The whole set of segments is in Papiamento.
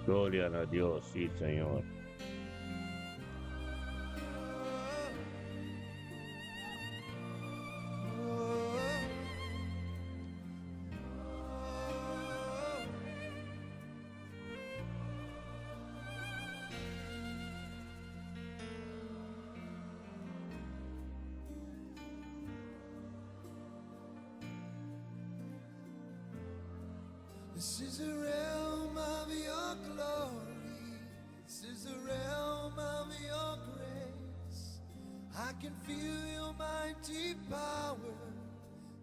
Gloria na Dios, sí, Señor. This is the realm of your glory. This is the realm of your grace. I can feel your mighty power.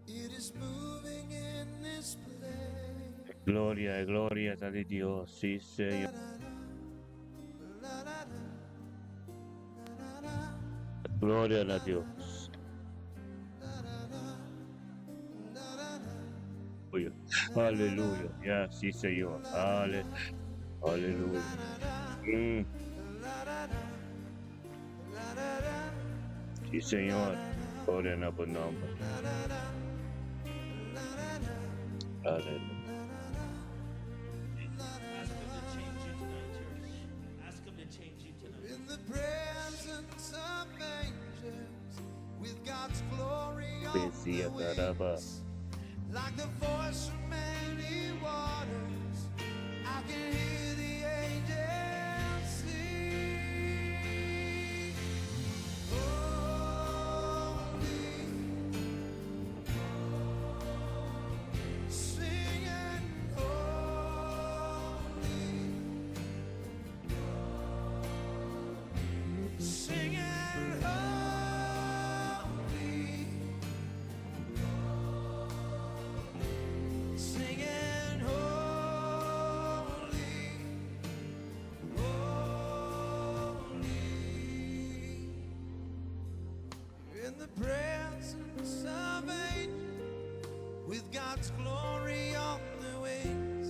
It is moving in this place. Gloria, gloria ta di Dios, sí, Señor. Gloria na Dios. Aleluya. Aleluya. Ya, sí, Señor. Aleluya. Sí, Señor. Gloria na bo nomber. Aleluya. Ask him to change you tonight, church. Ask him to change you tonight. In the presence of angels, with God's glory on Decía their caraba. wings, like the voice of many waters, I can hear the angels sing. Holy, singing holy. Singing holy, singing holy, holy. In the presence of angels, with God's glory on the wings.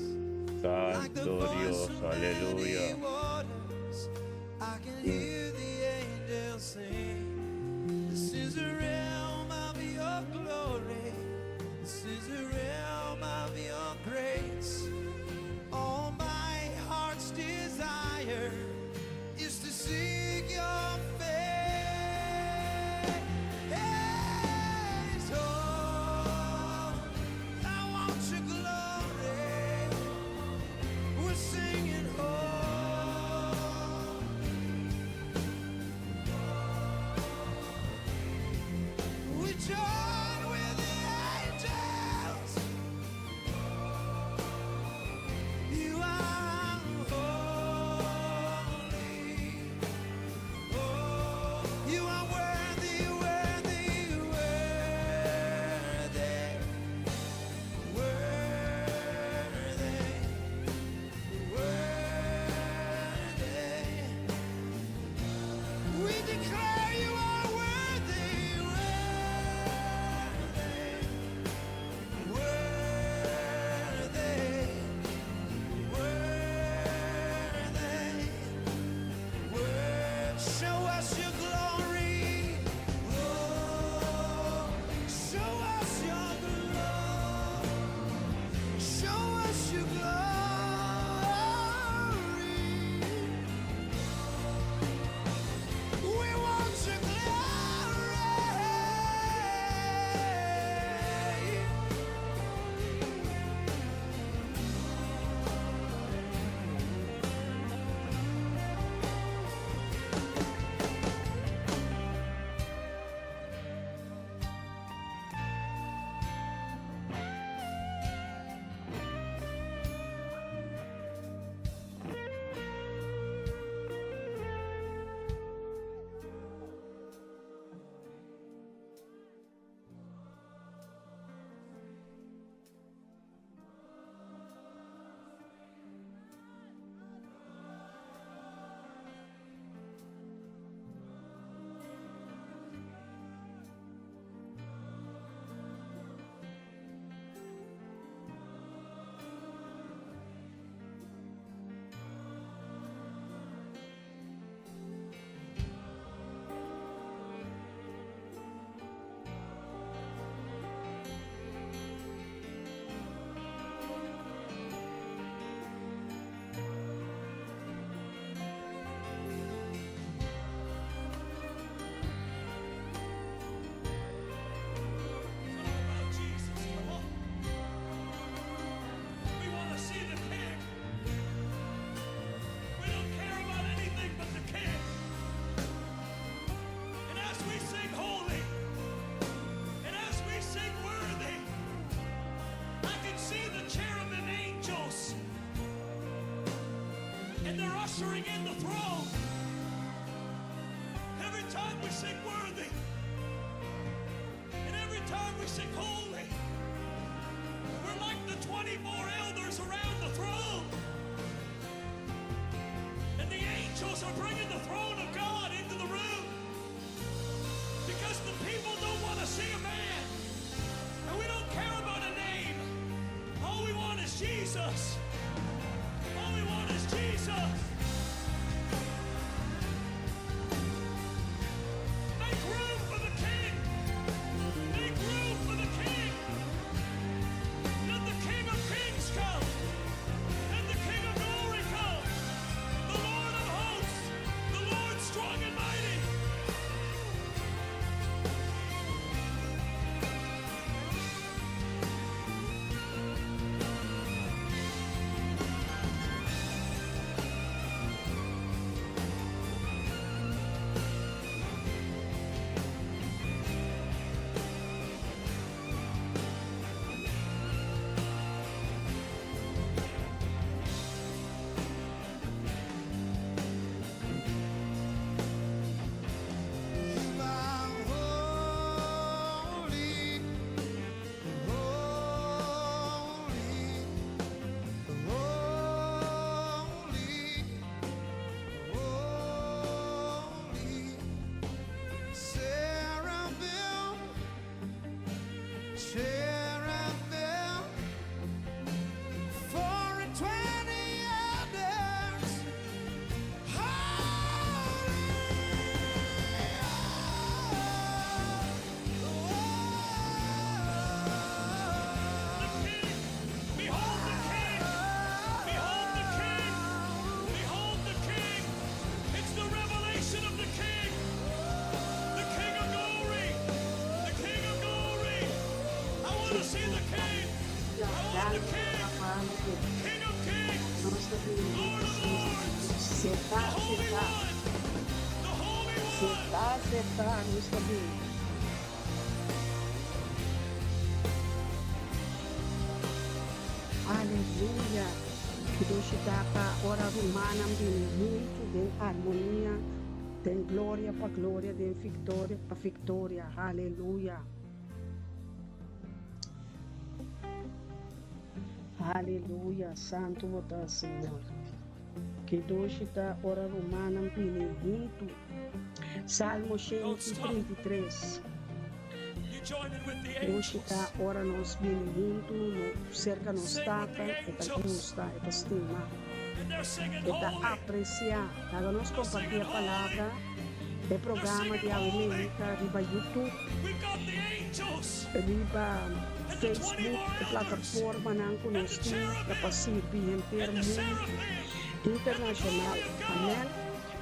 Like the Santo voice Dios, of many aleluya. waters, I can hear the angels sing. This is the realm of your glory. This is the realm of your grace. All my heart's desire is to seek your face. Oh, I want your glory. We're singing home. ushering in the throne. Every time we sing worthy, and every time we sing holy, we're like the 24 elders around the throne. And the angels are bringing the throne of God into the room. Because the people don't want to see a man. And we don't care about a name. All we want is Jesus. All we want is Jesus. Make room for the King. Make room for the King. Let the King of Kings come. Let the King of Glory come. The Lord of hosts. The Lord strong and mighty. You are holy, holy, holy, holy. Seraphim, cherubim, 24 elders. Holy, The King. Behold the King. Behold the King. Behold the King. It's the revelation of the King. The King of glory. The King of glory. I want to see the King. I want the King. King of kings. Lord of lords. The Seta, Holy seta. One. The Holy One. Seta, seta, nos ta bin. Aleluya. Dushi ta ora rumannan bini huntu den armonia, den gloria pa gloria, den viktoria pa viktoria. Aleluya. Aleluya. Santu bo ta, Señor. Ku dushi ta ora rumannan bini huntu. Salmo Don't stop. 133. You join in with the Dushi ta angels. ora nos bini huntu, no, serka nos Sing with Tata, the e ta angels. gusta, e ta stima. And they're singing E ta holy. apresiá. Laga nos They're kompartí singing e palabra, holy. e programa They're di singing holy. Amerika, riba YouTube, We've got the angels riba and the Facebook, 24 e elders plataformanan ku and nos the tin pa cherubim sirbi henter and the mundu seraphim and the internashonal. glory of God. Amèn.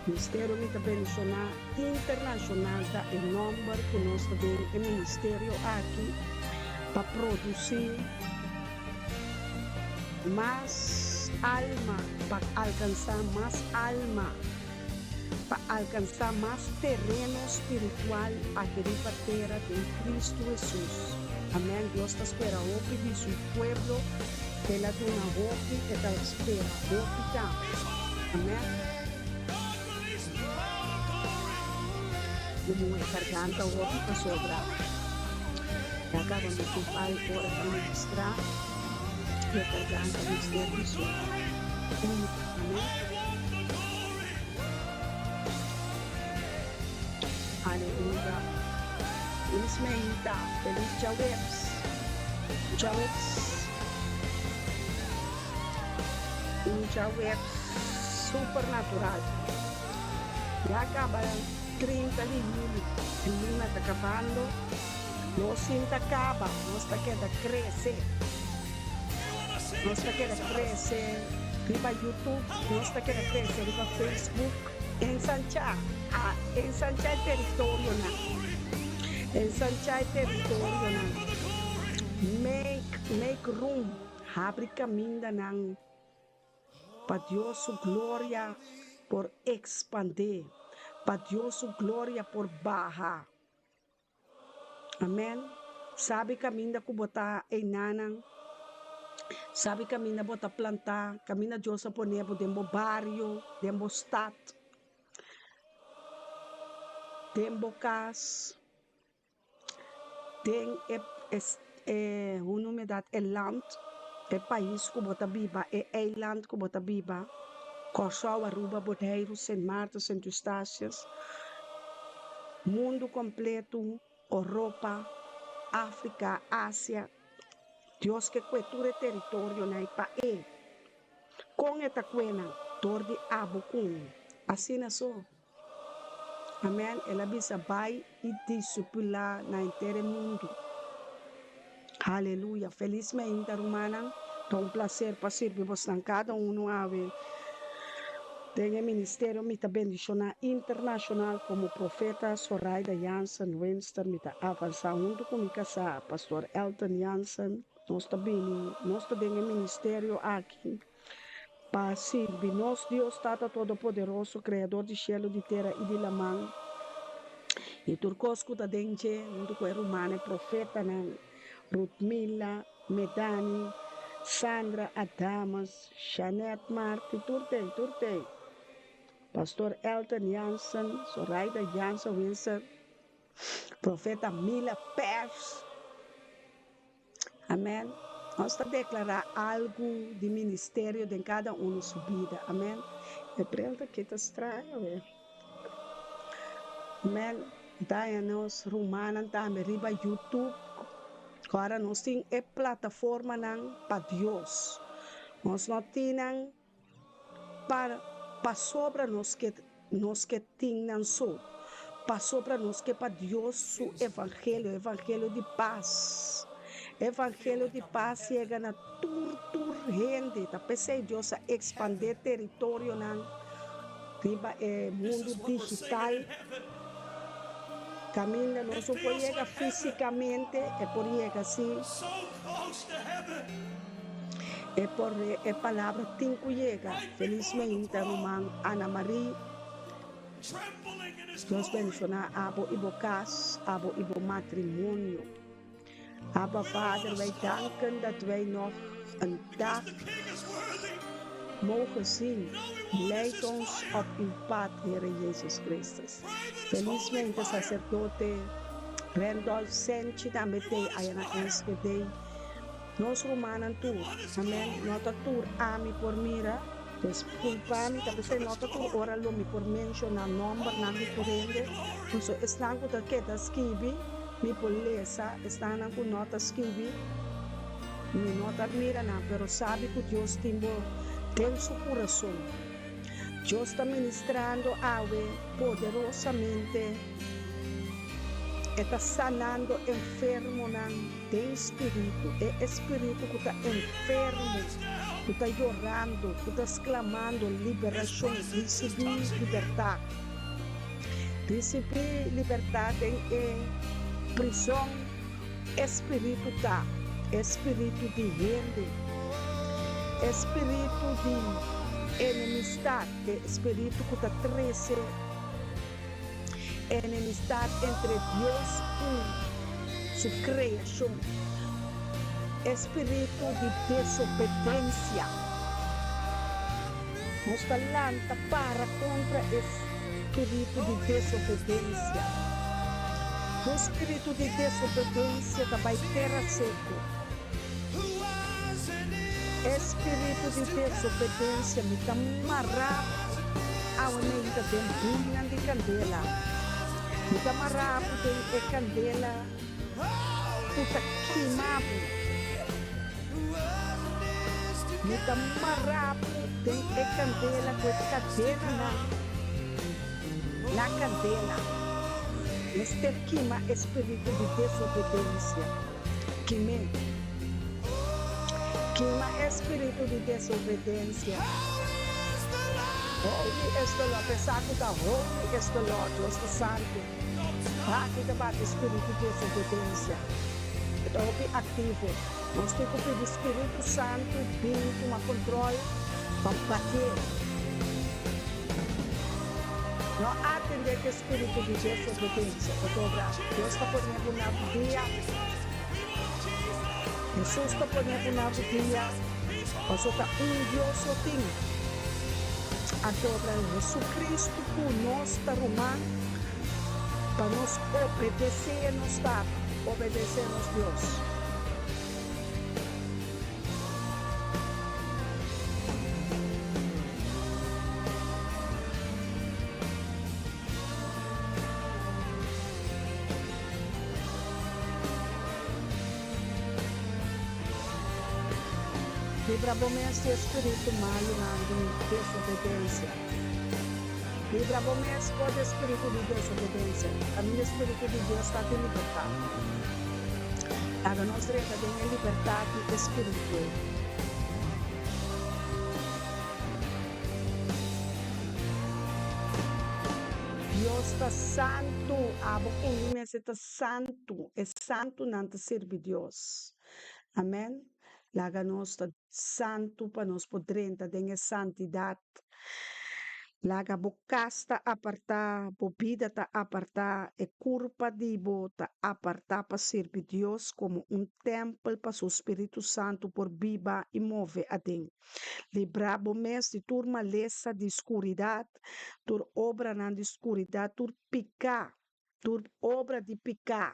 Ministerio Mi Ta Bendishoná Internashonal ta e nòmber ku nos ta den e ministerio aki pa produsí mas alma, pa alkansá mas alma, pa alkansá mas tereno spiritual aki riba tera den Kristu Hesus. Amèn. Dios ta spera hopi di su pueblo. El a duna hopi, e ta spera hopi tambe. He's holy. Amèn. God release the cloud of glory. Komo e Release garganta the hopi smoke pa of sobra. glory. Ya kaba Release mi the ku pai holy ora ta glory. ministrá e Fill this garganta temple mester with di glory. Amèn. I want the glory. Aleluya. Felis mainta, felis djaweps. Djaweps. Un djaweps supernatural. Ya kaba 30 di yüli. E luna ta kabando. Nos sin ta kaba, nos ta keda krese. We want to see Nos ta keda Jesus. krese. Riba YouTube, nos ta keda krese. Riba Facebook. Ensanchá. Ah, ensanchá e teritorionan. Glory. Ensanchá e Are you territorio crying nan. for the glory? Make room. Habri kamindanan pa Dios su gloria por ekspandé. Pa Dios su gloria por baha. Amèn. Sabe kaminda ku bo ta einan. Sabi kaminda bo ta plantá, kaminda Dios a pone bo den bo bario, den bo stat, den bo kas, den e e hoe noem je dat, e land, e pais ku bo ta biba, e eiland ku bo ta biba, Kòrsou, Aruba, Boneiru, Sint Maarten, Sint Eustatius, mundu kompletu, Oropa, Afrika, Asia. Dios ke kue tur e teritorionan ei pa e. Kon e ta kue nan? Dor di abo ku un. Asina so. Amen. El a bisa, Bai i disipulá na henter e mundu. Haleluya. Felis meinta, rumannan. Ta un plaser pa sirbi bosnan kada unu awe den e ministerio. Mi ta bendishoná internashonal komo Profeta Soraida Jansen Winston. Mi ta avansá huntu ku mi kasá, Pastor Elton Jansen. Nos ta bini, nos ta den e ministerio aki pa sirbi nos Dios Tata Todopoderoso, Kreador di shelu, di tera i di laman, i tur kos ku ta den dje, huntu ku e rumannan, e profetanan, Rutmila, Medani, Sandra Adames, Shanette Marti, tur tei, tur tei. Pastor Elton Jansen, Soraida Jansen Winser, Profeta Mila Pers. Amen. Nos ta deklará algu di ministerio den kada unu su bida. Amen. E bril ta kita straño we. Amen. Daña nos rumannan tambe riba YouTube. Ora nos tin e plataformanan pa Dios. Nos no tin nan Pa pasobra nos ke nos ke tin nan so, pasobra nos ke pa Dios su evangelio, evangelio di pas, evangelio di pas yega na tur tur hende. Ta p'esei Dios a ekspandé teritorionan riba e mundu digital, kaminda nos no por yega físikamente, e por yega sí. E por e palabra tin cu yega. Feliz meinta ruman Ana Marie. Dios bendiciona abo y bo cas, abo y bo matrimonio. Abba Vader, wij danken dat wij nog een dag mogen zien. Leid ons op uw pad, Here Jezus Christus. Feliz meinta sacerdote Randolph Senchi tambe t'ey aya na Enschede. Nos rumannan tur, amen, no ta tur ami por mira, disculpa mi, ta p'esei no ta tur ora lo mi por menciona nombernan di tur hende, pasobra esnan cu ta keda skibi, mi por lesa, esnannan cu no ta skibi, mi no ta mira nan, pero sabi cu Dios tin bo den su curason. Dios ta ministrando awe poderosamente, E ta sanando enfermonan. Den spiritu, e espiritu ku ta enfermo, ku ta yorando, ku ta sklamando liberashon, risibí libertat. Risibí libertat den e prizòn e spiritu ta, e spiritu di hende, e spiritu di enemistat, e spiritu ku ta trese Enemistat entre Dios ku Su kreashon. E spiritu di desobedensia. Nos ta lanta para kontra e spiritu di desobedensia. Bo spiritu di desobedensia ta bai tera seku. E spiritu di desobedensia mi ta mará awe meinta den buinan di kandela. Mi ta mará bo den e kandela ku ta kima bo. Mi ta mará bo den e kandela ku e kadenanan na kandela. Mester kima e spiritu di desobedensia. Kim'é. Kima e spiritu di desobedensia. Holy is the Lord. Pensá ku ta Holy is the Lord, Dios ta santu. Aki ta bati spiritu di desobedensia. E ta hopi aktivo. Nos tin ku pidi Spiritu Santu bin tuma kontrol pa batié. No atendé ku e spiritu di desobedensia, pasobra Dios ta pone bo na bo dia. Hesus ta pone bo na bo dia. Paso ta un Dios so tin. Anto ora Jesucristo ku nos ta ruman pa nos obedesé nos Tata, obedesé nos Dios. Libra bo mes di e spiritu malunan di desobedensia. Libra bo mes for di e spiritu di desobedensia. Kaminda e spiritu di Dios ta tin libertat. Laga nos drenta den e libertat di e spiritu ei. Dios ta santu. Abo ku mi mester ta santu. E santunan ta sirbi Dios. Amen. Laga nos ta santu pa nos por drenta den e santidat. Laga bo kas ta apartá, bo bida ta apartá, e kurpa di bo ta apartá pa sirbi Dios komo un tèmpel pa su spiritu santu por biba i move aden. Librá bo mes di tur malesa di skuridat, tur obranan di skuridat, tur piká, tur obra di piká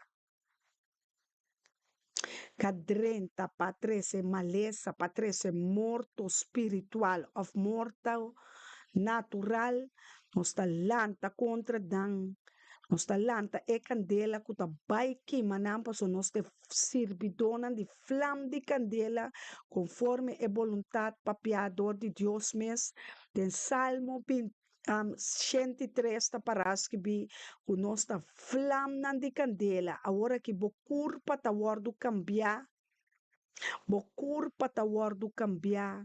ka drenta pa trese malesa, pa trese morto spiritual òf morto natural, nos ta lanta kontra nan. Nos ta lanta e kandela ku ta bai kima nan pasobra nos ta e sirbidónan di flam di kandela konforme e boluntat papiá dor di Dios mes. Den Salmo 103 ta pará skibí ku nos ta flamnan di kandela. Awor aki bo kurpa ta wòrdu kambiá, bo kurpa ta wòrdu kambiá,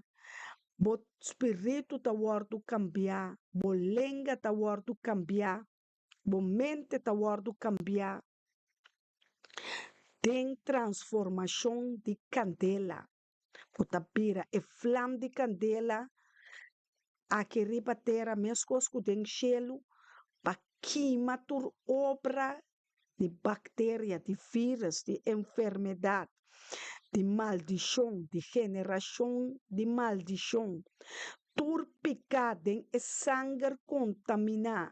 bo spiritu ta wòrdu kambiá, bo lenga ta wòrdu kambiá, bo mente ta wòrdu kambiá den transformashon di kandela. Bo ta bira e flam di kandela aki riba tera meskos ku den shelu pa kima tur obra di bakteria, di vírus, di enfermedat, di maldishon, di generashon di maldishon. Tur piká den e sanger kontaminá,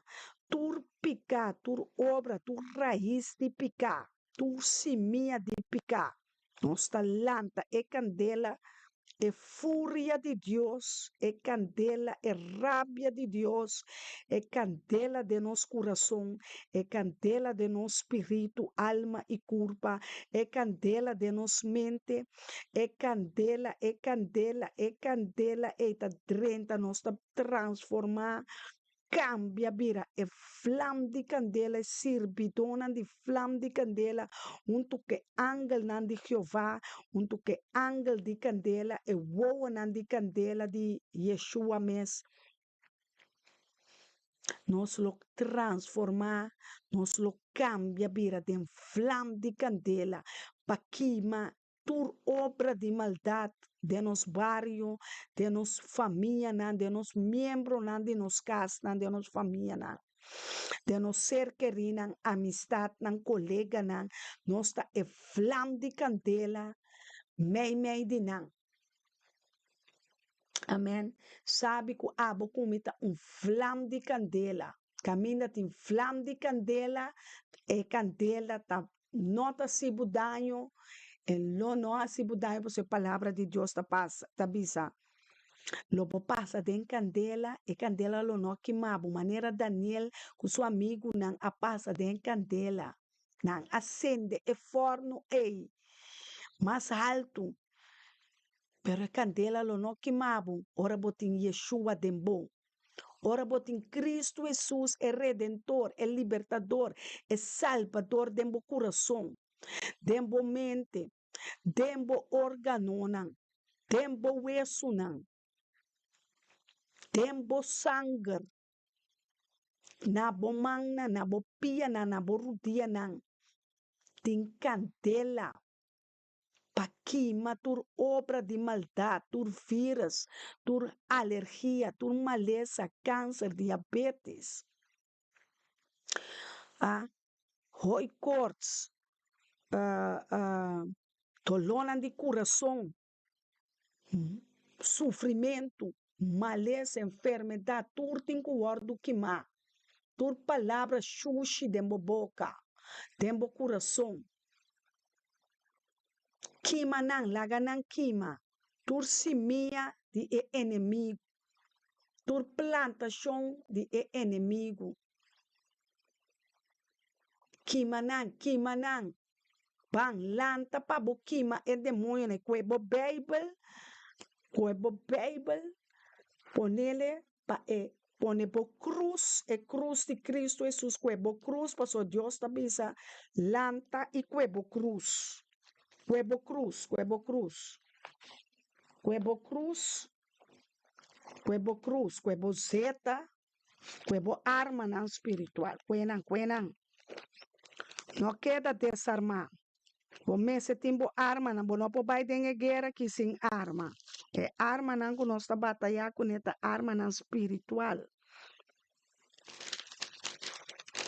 tur piká, tur obra, tur rais di piká, tur simia di piká. Nos ta lanta e kandela, e furia di Dios, e kandela, e rabia di Dios, e kandela den nos kurason, e kandela den nos spiritu, alma i kurpa, e kandela den nos mente, e kandela, e kandela, e kandela ei ta drenta nos, ta transformá kambia bira e flam di kandela, e sirbidónan di flam di kandela, huntu ku e angelnan di Jehová, huntu ku e angel di kandela, e wowonan di kandela di Yeshua mes. Nos lo transformá, nos lo kambia bira den flam di kandela pa kima tur obra di maldat den nos bario, den nos famianan, den nos miembronan di nos kasnan, den nos famianan, den nos ser kerinan, amistatnan, koleganan, nos ta e flam di kandela meimei di nan. Amen. Sabi ku abo ku mi ta un flam di kandela. Kaminda tin flam di kandela, e kandela ta no ta hasi bo daño, e lo no hasi bo daño pasobra e palabra di Dios ta pasa ta bisa, Lo bo pasa den kandela, e kandela lo no kima bo, manera Daniel ku su amigunan a pasa den kandela. Nan a sende e fòrnu ei mas haltu, pero e kandela lo no kima bo ora bo tin Yeshua den bo. Ora bo tin Cristo Hesus, e Redentor, e Libertador, e Salbador den bo kurason, den bo mente, den bo organonan, den bo wesunan, den bo sanger, na bo mannan, na bo pianan, na bo rudianan, tin kandela. pa kima tur obra di maldat, tur virus, tur alergia, tur malesa, kanser, diabetes, a hooikoorts, dolónan di kurason. Sufrimentu, malesa, enfermedat, tur tin ku wòrdu kimá. Tur palabra shushi den bo boka, den bo kurason. Kima nan, laga nan kima. Tur simia di e enemigu, tur plantashon di e enemigu. Kima nan, kima nan. Ban, lanta pa bo kima e demoñonan. Kohe bo Beibel, kohe bo Beibel, ponele pa e pone bo krus, e krus di Kristu Hesus, kohe bo krus, pasobra Dios ta bisa, lanta i kohe bo krus. Kohe bo krus, kohe bo krus. Kohe bo krus, kohe bo krus, kohe bo zeta. Ku e bo armanan spiritual, kue nan, kue nan. No keda desarmá. Bo mester tin bo armanan. Bo no por bai den e guera aki sin arma. E armanan ku nos ta batayá kuné ta armanan spiritual.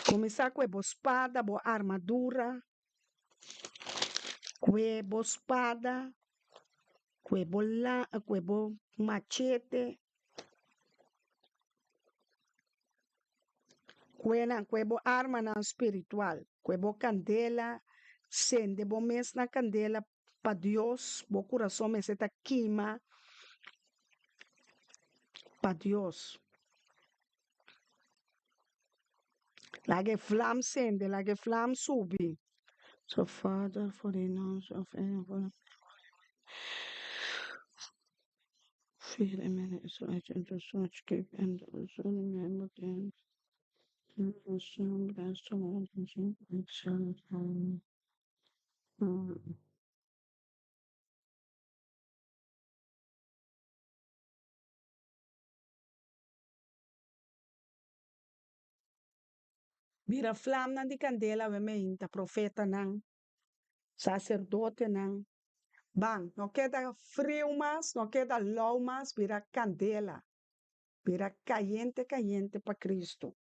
Kuminsá ku e bo spada, bo armadura, ku e bo spada, ku e bo la, ku e bo machete. Kue nan, kue bo armanan spiritual, kue bo kandela, sende bo mes na kandela pa Dios, bo kurason mester ta kima pa Dios. Laga e flam sende, laga e flam subi. So Father, for the knowledge of Mira flamnan di kandela awe meinta, profetanan, saserdotenan. Ban, no keda friu mas, no keda lou mas, bira kandela, bira kayente kayente pa Kristu.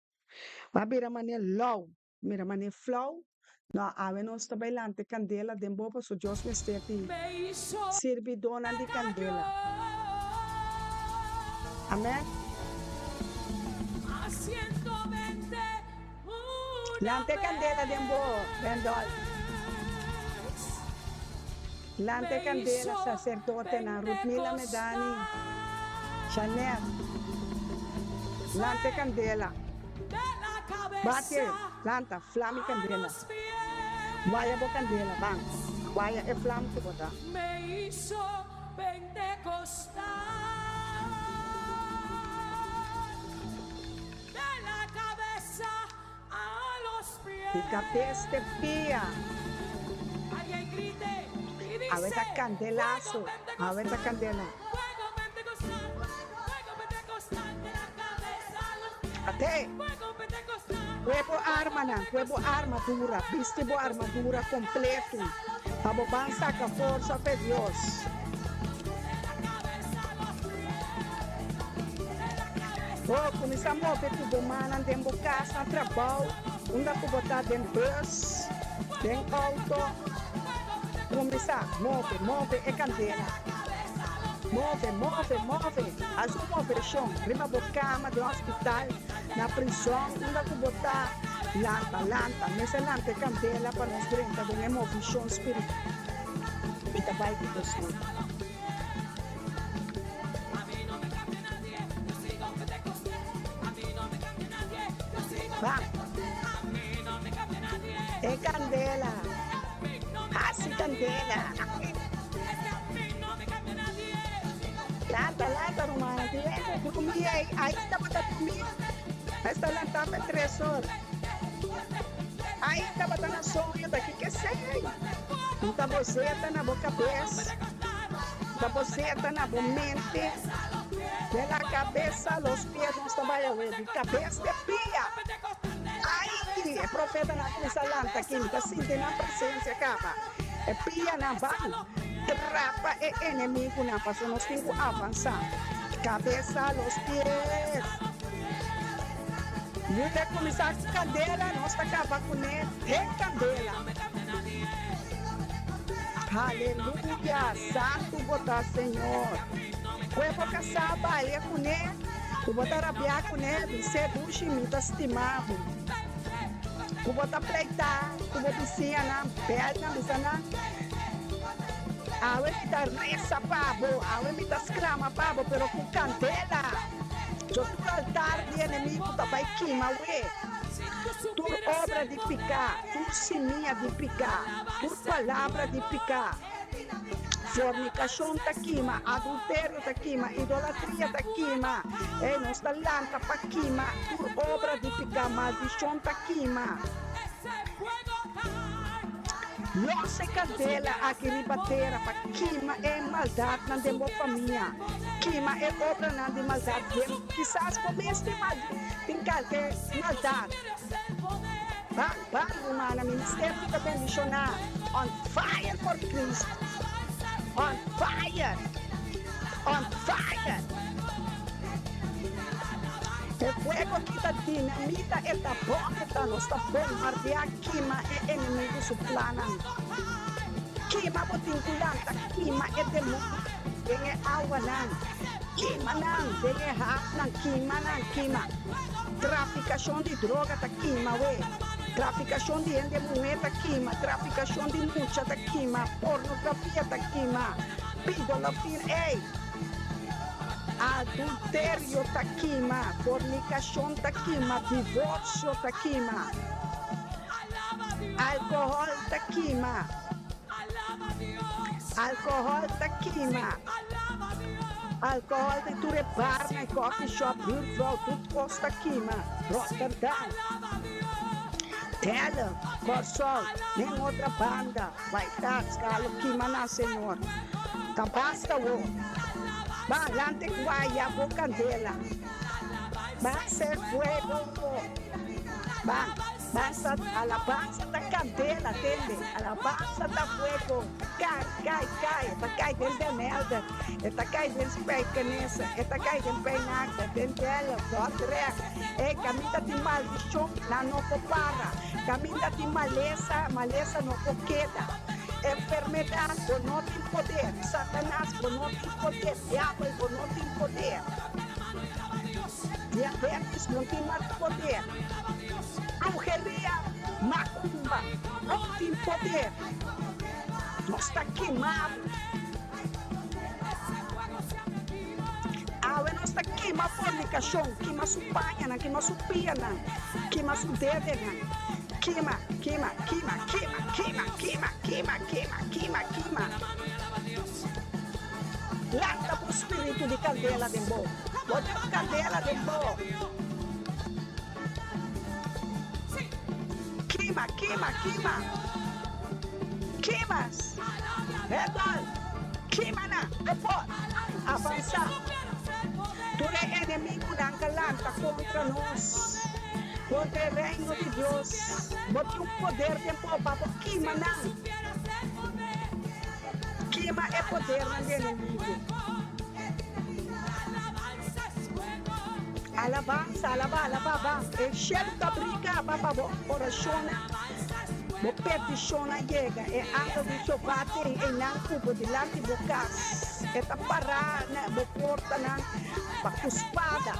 Bo a bira manera lou, mira manera flou, no, awe nos ta bai lanta e kandela den bo pasobra Dios mester di sirbidónan di kandela. Amen. Lanta e kandela den bo, Randolph. Lanta e kandela, saserdotenan, Rutmila Medani, Chanel. Lanta e kandela. Bate, lanta, flami kandela. Waya bo kandela, ban. Waya e flam ku bo ta. Di kabes te pia. Awe ta kandelaso, awe ta kandela. Ate! Kue bo armanan, kue bo armadura, bisti bo armadura kompletu, pa bo ban saka forsa fe Dios. Bo kuminsá move ku bo mannan den bo kas, na trabou, unda ku bo ta, den bus, den outo. Kuminsá move, move e kandela. Move, move, move. Hasi un moveshon riba bo kama, den hospital, na prizòn, unda ku bo ta. Lanta, lanta. Mester lanta e kandela pa nos drenta den e movishon spiritual. Mi ta bai ku boso. Ba. E candela. Haci candela. Lanta, lanta, rumannan. Tin hende drumi ei. Ainda bo ta drumi? Esta lanta pa tres or. Ainda bo ta na soño. Ta kiko esei? Un ta bozeta na bo cabes. Ta bo seta na bo mente. De la cabeza a los pies nos ta bai awe, di cabes te pia. Ai! E profetanan a cuminsa lanta aki, mi ta sinti nan presencia caba. E pianan ban trapa e enemigunan, pasobra nos tin cu avansa. Cabeza a los pies. Yuda a cuminsa cu candela, nos ta caba cune den candela. Aleluya! Santu bo ta, Señor. Kue bo kasá balia kuné, ku bo ta rabiá kuné, bis'é, Dushi, mi ta stima bo. Ku bo ta pleitá ku bo bisiñanan, bèl nan, bisa nan, Awe mi ta resa pa bo, awe mi ta skrama pa bo, pero ku kandela. Yo tur altar di enemigu ta bai kima we. Tur obra di piká, tur simia di piká, tur palabra di piká. Fornikashon ta kima, adulterio ta kima, idolatria ta kima. Ey, nos ta lanta pa kima tur obra di piká, maldishon ta kima. Los e kandela aki riba tera pa kima e maldatnan den bo famia, kima e obranan di maldat den. Kisas bo mes tin mal, tin kalke maldat. Ban, ban, rumannan, ministerio ta bendishoná. On fire for Cristo! On fire! On fire! E fuego aki ta dinamita, e ta bon, e ta nos ta bombardeá, kima e enemigo su plannan. Kima bo tin ku lanta, kima e demonio den e awanan, kima nan den e hafnan, kima nan, kima. Trafikashon di droga ta kima we, trafikashon di hende muhé ta kima, trafikashon di mucha ta kima, pornografia ta kima, pidolofia, ey! Adulterio ta kima, fornikashon ta kima, divorsio ta kima, alkohòl ta kima, alkohòl ta kima, alkohòl den tur e barnan, e coffee shop, buurvrouw, tur kos ta kima, Rotterdam, Delft, Kòrsou, den otra banda. Bai kas, kalo kima na Señor. Ta basta wo. Ba lante guaya bo kandela. Ba ser fuego wo. Ba, basta, alabansa ta kandela, tende. Alabansa ta fuego. Kai, kai, kai. E ta kai den Den Helder. E ta kai den Spijkenisse. E ta kai den Pijnacker, den Delft, Dordrecht. Ey, kaminda tin maldishon, nan no por para. Kaminda tin malesa, malesa no por keda. Enfermedat, bo no tin poder. Satanas, bo no tin poder. Diabel, bo no tin poder. Diabetes no tin mas poder. Bruheria, macumba, no tin poder. Nos ta kima bo. Awe nos ta kima fornikashon, kima su pañanan, kima su pianan, kima su dedenan. Kima, kima, kima, kima, kima, kima, kima, kima, kima, kima. Lanta bo spiritu di kandela den bo. Bo tin un kandela den bo. Kima, kima, kima. Kimas. Rebel. Kima nan. Bo por. Avansá. Tur e enemigunan ka lanta kontra nos, kontra e Reino di Dios. Bo tin un poder den bo pa bo kima nan. Kima e podernan di enemigu. Alabansa, alaba, alaba, ba. E shelu ta brinca aba pa bo oracionnan, bo peticionnan yega. E angel di Jehová tin einan cu bo dilanti bo cas. E ta para na bo portanan pa cu spada.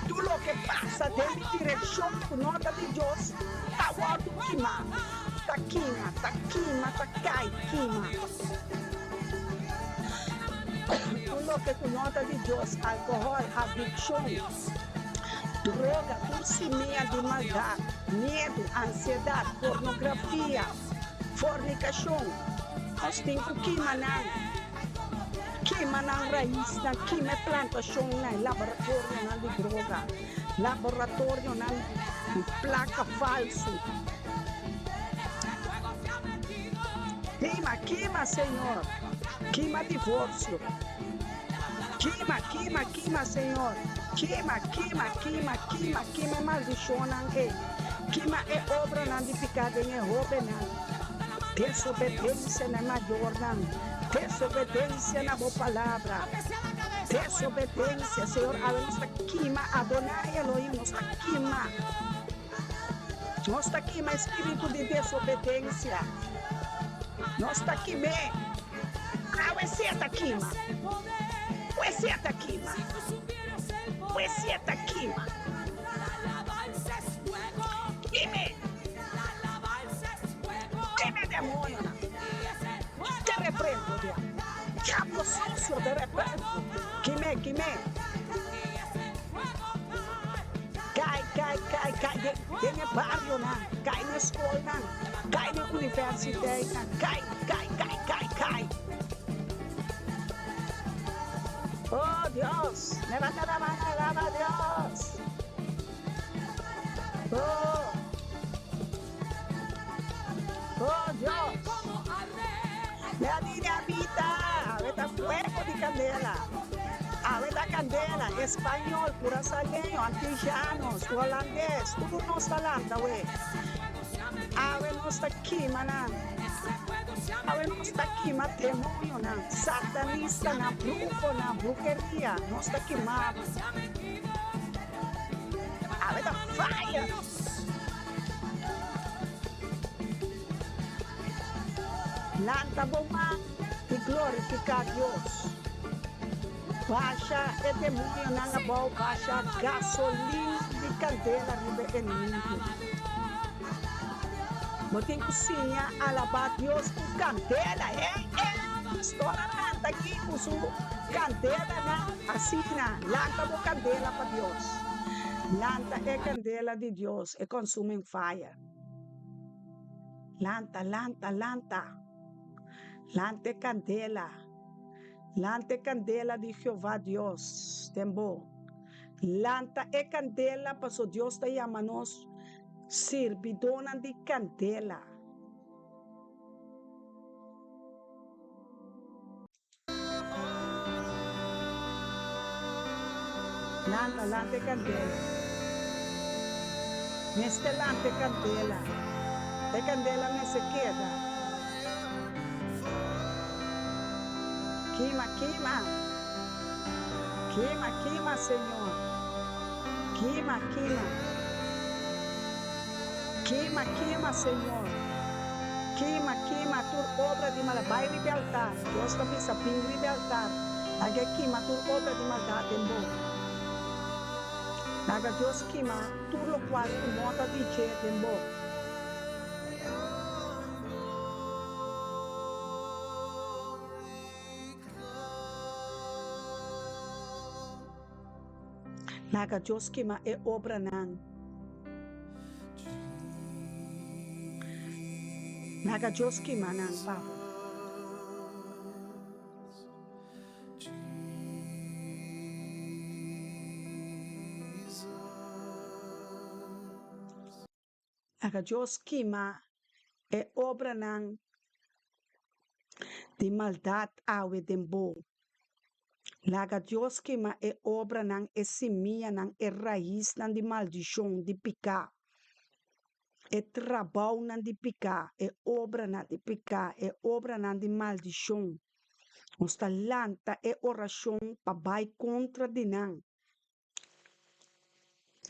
Tur loke pasa den mi direccion cu no ta di Dios ta wordo kima, ta kima, ta kima, ta cay, kima. Tur loke ku no ta di Dios, alkohòl, adikshon, droga, tur simia di maldat, miedu, ansiedat, pornografia, fornikashon, nos tin ku kima nan, kima nan raisnan, kima e plantashonnan, e laboratorionan di droga, laboratorionan di plaka falsu. Kima, kima, Señor. Kima divorcio. Kima, kima, kima, Señor. Kima, kima, kima, kima, kima e maldicionnan ei. Kima e obranan di pica den e hobennan. Desobedencia na e mayornan. Desobedencia na bo palabra. Desobedencia, Señor, awe nos ta kima Adonai Elohim, nos ta kima. Nos ta kima e spiritu di desobedensia. Nos ta kim'é. Awe sea ta kima. Awe sea ta kima. Awe sea ta kima. Kime. Kime demonionan. Te reprendo, diablo. Diablo sucio, te reprendo. Kime, kime. Kai, kai, kai, kai den, den e barionan, kai na e skolnan, kai na e universiteitnan, kai, kai, kai, kai, kai. Oh Dios, levanta la mano, alaba a Dios. Oh, oh Dios. Lea dinamita, awe ta fuego di candela. Awe ta candela, español, curaçaleño, antillanos, holandes, tur nos ta lanta awe. Awe nos ta kima nan. Awe nos ta kima demonionan, satanistanan, bruhonan, bruheria, nos ta kima. Awe ta fire! Lanta bo man i glorifiká Dios. Basha e demonionan abou, basha gasolin di kandela riba e enemigu. Bo tin ku siña alabá Dios ku kandela. Hey, hey! Pastor a lanta aki ku su kandelanan. Asina, lanta bo kandela pa Dios. Lanta e kandela di Dios, e consuming fire. Lanta, lanta, lanta. Lanta e kandela. Lanta e kandela di Jehová Dios den bo. Lanta e kandela paso Dios ta yama nos sirbidónan di kandela. Lanta, lanta e kandela. Mester lanta e kandela. E kandela mester keda. Kima, kima. Kima, kima, Señor. Kima, kima. Kima, kima, Señor. Kima, kima tur obra di maldad. Bai riba e altar. Dios ta bisa, Bin riba e altar. Laga e kima tur obra di maldad den bo. Laga Dios kima tur lokual ku no ta di dje den bo. Laga Dios kima e obranan. Laga Dios kima nan pa bo. Laga Dios kima e obranan di maldat awe den bo. Laga Dios kima e obranan, e simianan, e raisnan di maldishon, di piká, e trabounan di piká, e obranan di piká, e obranan di maldishon. Nos ta lanta e orashon pa bai kontra di nan.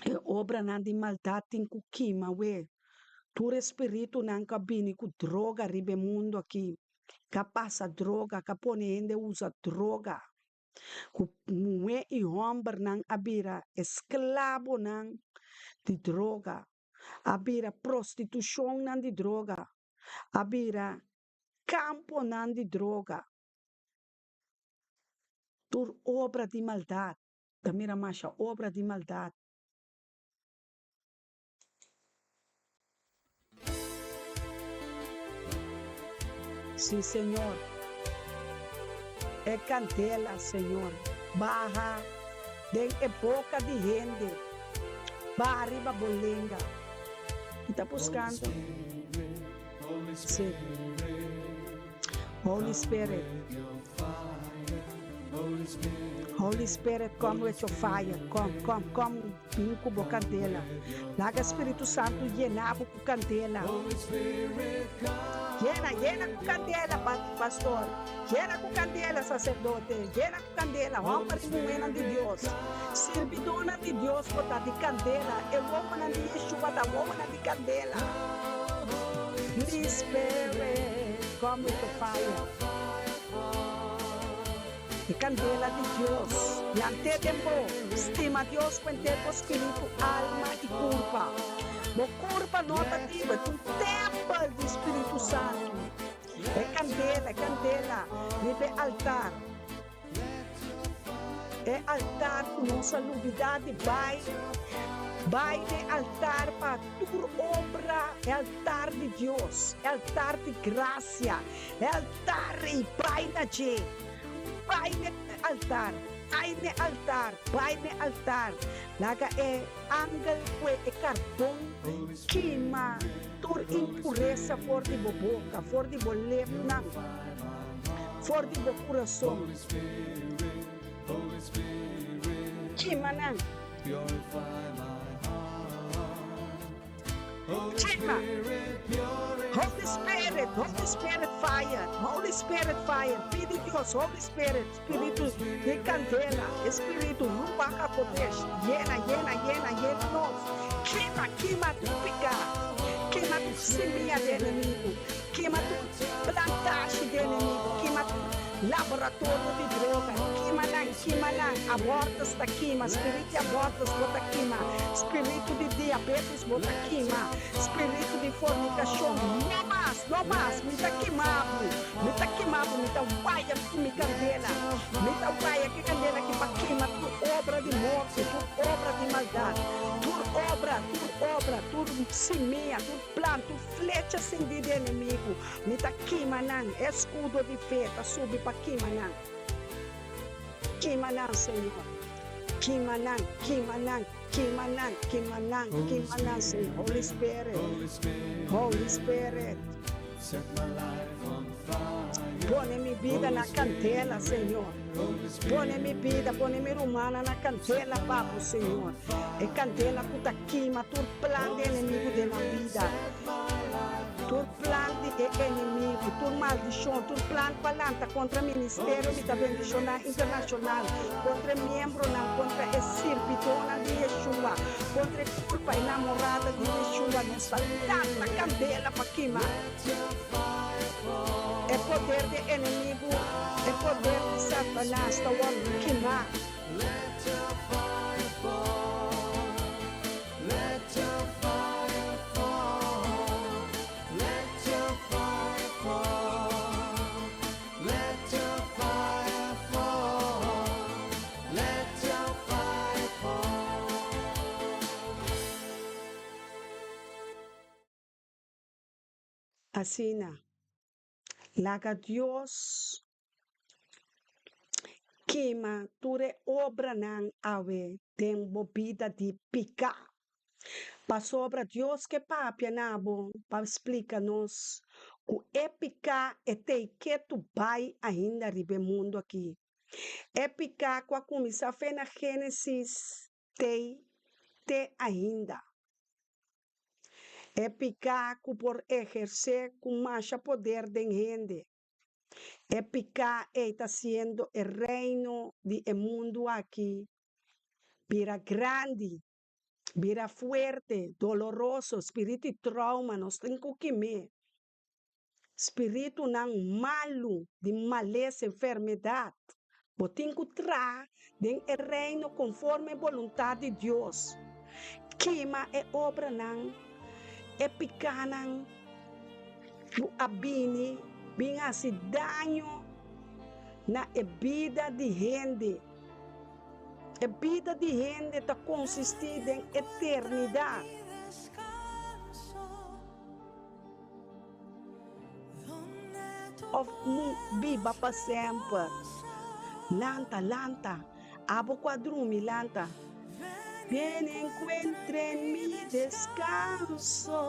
E obranan di maldat tin ku kima we. Tur e spiritunan ku a bini ku droga riba e mundu aki, ku a pasa droga, ku a pone hende usa droga, ku muhé i hòmbernan a bira esklabonan di droga, a bira prostitushonnan di droga, a bira kamponan di droga. Tur obra di maldat. Ta mira masha obra di maldad. Sí, Señor. E candela, Señor, baha den e boca di hende, baha riba bo lenga. Mi ta buscando. Sí. Holy Spirit. Holy Spirit, come with your fire. Come, come, come. Bin ku bo kandela. Laga Spiritu Santu yena bo ku kandela. Yena, yena ku kandela, pastor. Yena ku kandela, saserdote. Yena ku kandela, hòmber i muhénan di Dios. Sirbidónan di Dios bo ta di kandela. E wowonan di Yeshua ta wowonan di kandela. Holy Spirit, come with your fire. E kandela di Dios lant'é den bo. Stima Dios ku henter bo spiritu, alma i kurpa. Bo kurpa no ta di bo, e ta un tèmpel di Spiritu Santu. E kandela, e kandela riba e altar. E altar ku nos a lubidá di bai, bai den altar pa tur obra, e altar di Dios, e altar di grasia, e altar ei, bai na dje, bai na e altar, bai na e altar, bai na e altar, laga e angel kue e karbon kima tur impuresa for di bo boka, for di bo lepnan. For di bo kurason. Kima nan. Kima. Holy Spirit, Holy Spirit fire, Holy Spirit fire. Pidi Dios, Holy Spirit, Spiritu di kandela, Spiritu Ruach HaKodesh, yena, yena, yena, yena nos. Kima, kima tur piká. Kima tur simia di enemigu. Kima tur plantashi di enemigu, kima tur laboratorio di droga, kima nan, kima nan, abortus ta kima, spiritu di abortus bo ta kima, spiritu di diabetes bo ta kima, spiritu di fornikashon, no mas, no mas, mi ta kima bo, mi ta kima bo, mi ta waya ku mi kandela, mi ta waya ku e kandela aki pa kima tur obra di morto, tur obra di maldat, tur obra, tur obra, tur simia, tur plan, tur. Flecha sendí di enemigu, mi ta kima nan, eskudo di fe ta subi pa kima nan. Kima nan, Señor, kima nan, kima nan, kima nan, kima nan, kima nan, Señor. Holy Spirit, Holy Spirit, pone mi bida na kandela, Señor. Pone mi bida, pone mi rumannan na kandela pa bo, Señor. E kandela ku ta kima tur plan di enemigu den nan bida. Tur plan di e enemigu, tur maldishon, tur plan pa lanta kontra ministerio mi ta bendishoná internashonal, kontra e miembronan, kontra e sirbidónan di Yeshua, kontra e kurpa, e namorada di Yeshua, nos ta lanta kandela pa kima e poder di e enemigu, e poder di Satanas ta wòrdu kimá. Let your fire fall, let your fire fall, let your fire fall, let your fire fall, let your fire fall. Asina, laga Dios Kima tur e obranan awe den bo bida di piká. Pasobra Dios ke papia na bo pa splika nos ku e piká e tei ketu bai ainda riba e mundu aki. E piká ku a kuminsá fe na Génesis tei te ainda. E piká ku por ehersé ku masha poder den hende. E piká ei ta siendo e reino di e mundu aki bira grandi, bira fuerte, doloroso, spiritu di trauma, nos tin ku kim'é. Spiritunan malu di malesa, enfermedat, bo tin ku traha den e reino konforme e boluntat di Dios. Kima e obranan, e pikánan ku a bini bin hasi daño na e bida di hende. E bida di hende ta konsistí den eternidat. Of mu biba pa semper. Lanta, lanta, abo ku a drumi, lanta. Ven encuentra en mi descanso.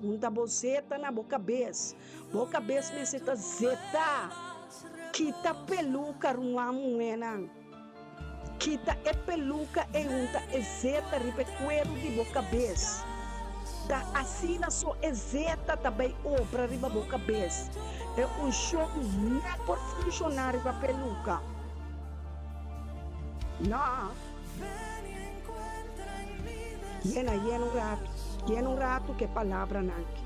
Un ta bo zeta na bo kabes. Bo kabes mester ta zeta. Kita peluka, ruman muhénan. Kita e peluka ei hunta e zeta riba e kueru di bo kabes. Ta asina so e zeta ta bai obra riba bo kabes. E unshon no por funshoná riba peluka. No. Yena, yena un ratu, yena un ratu ku e palabranan aki.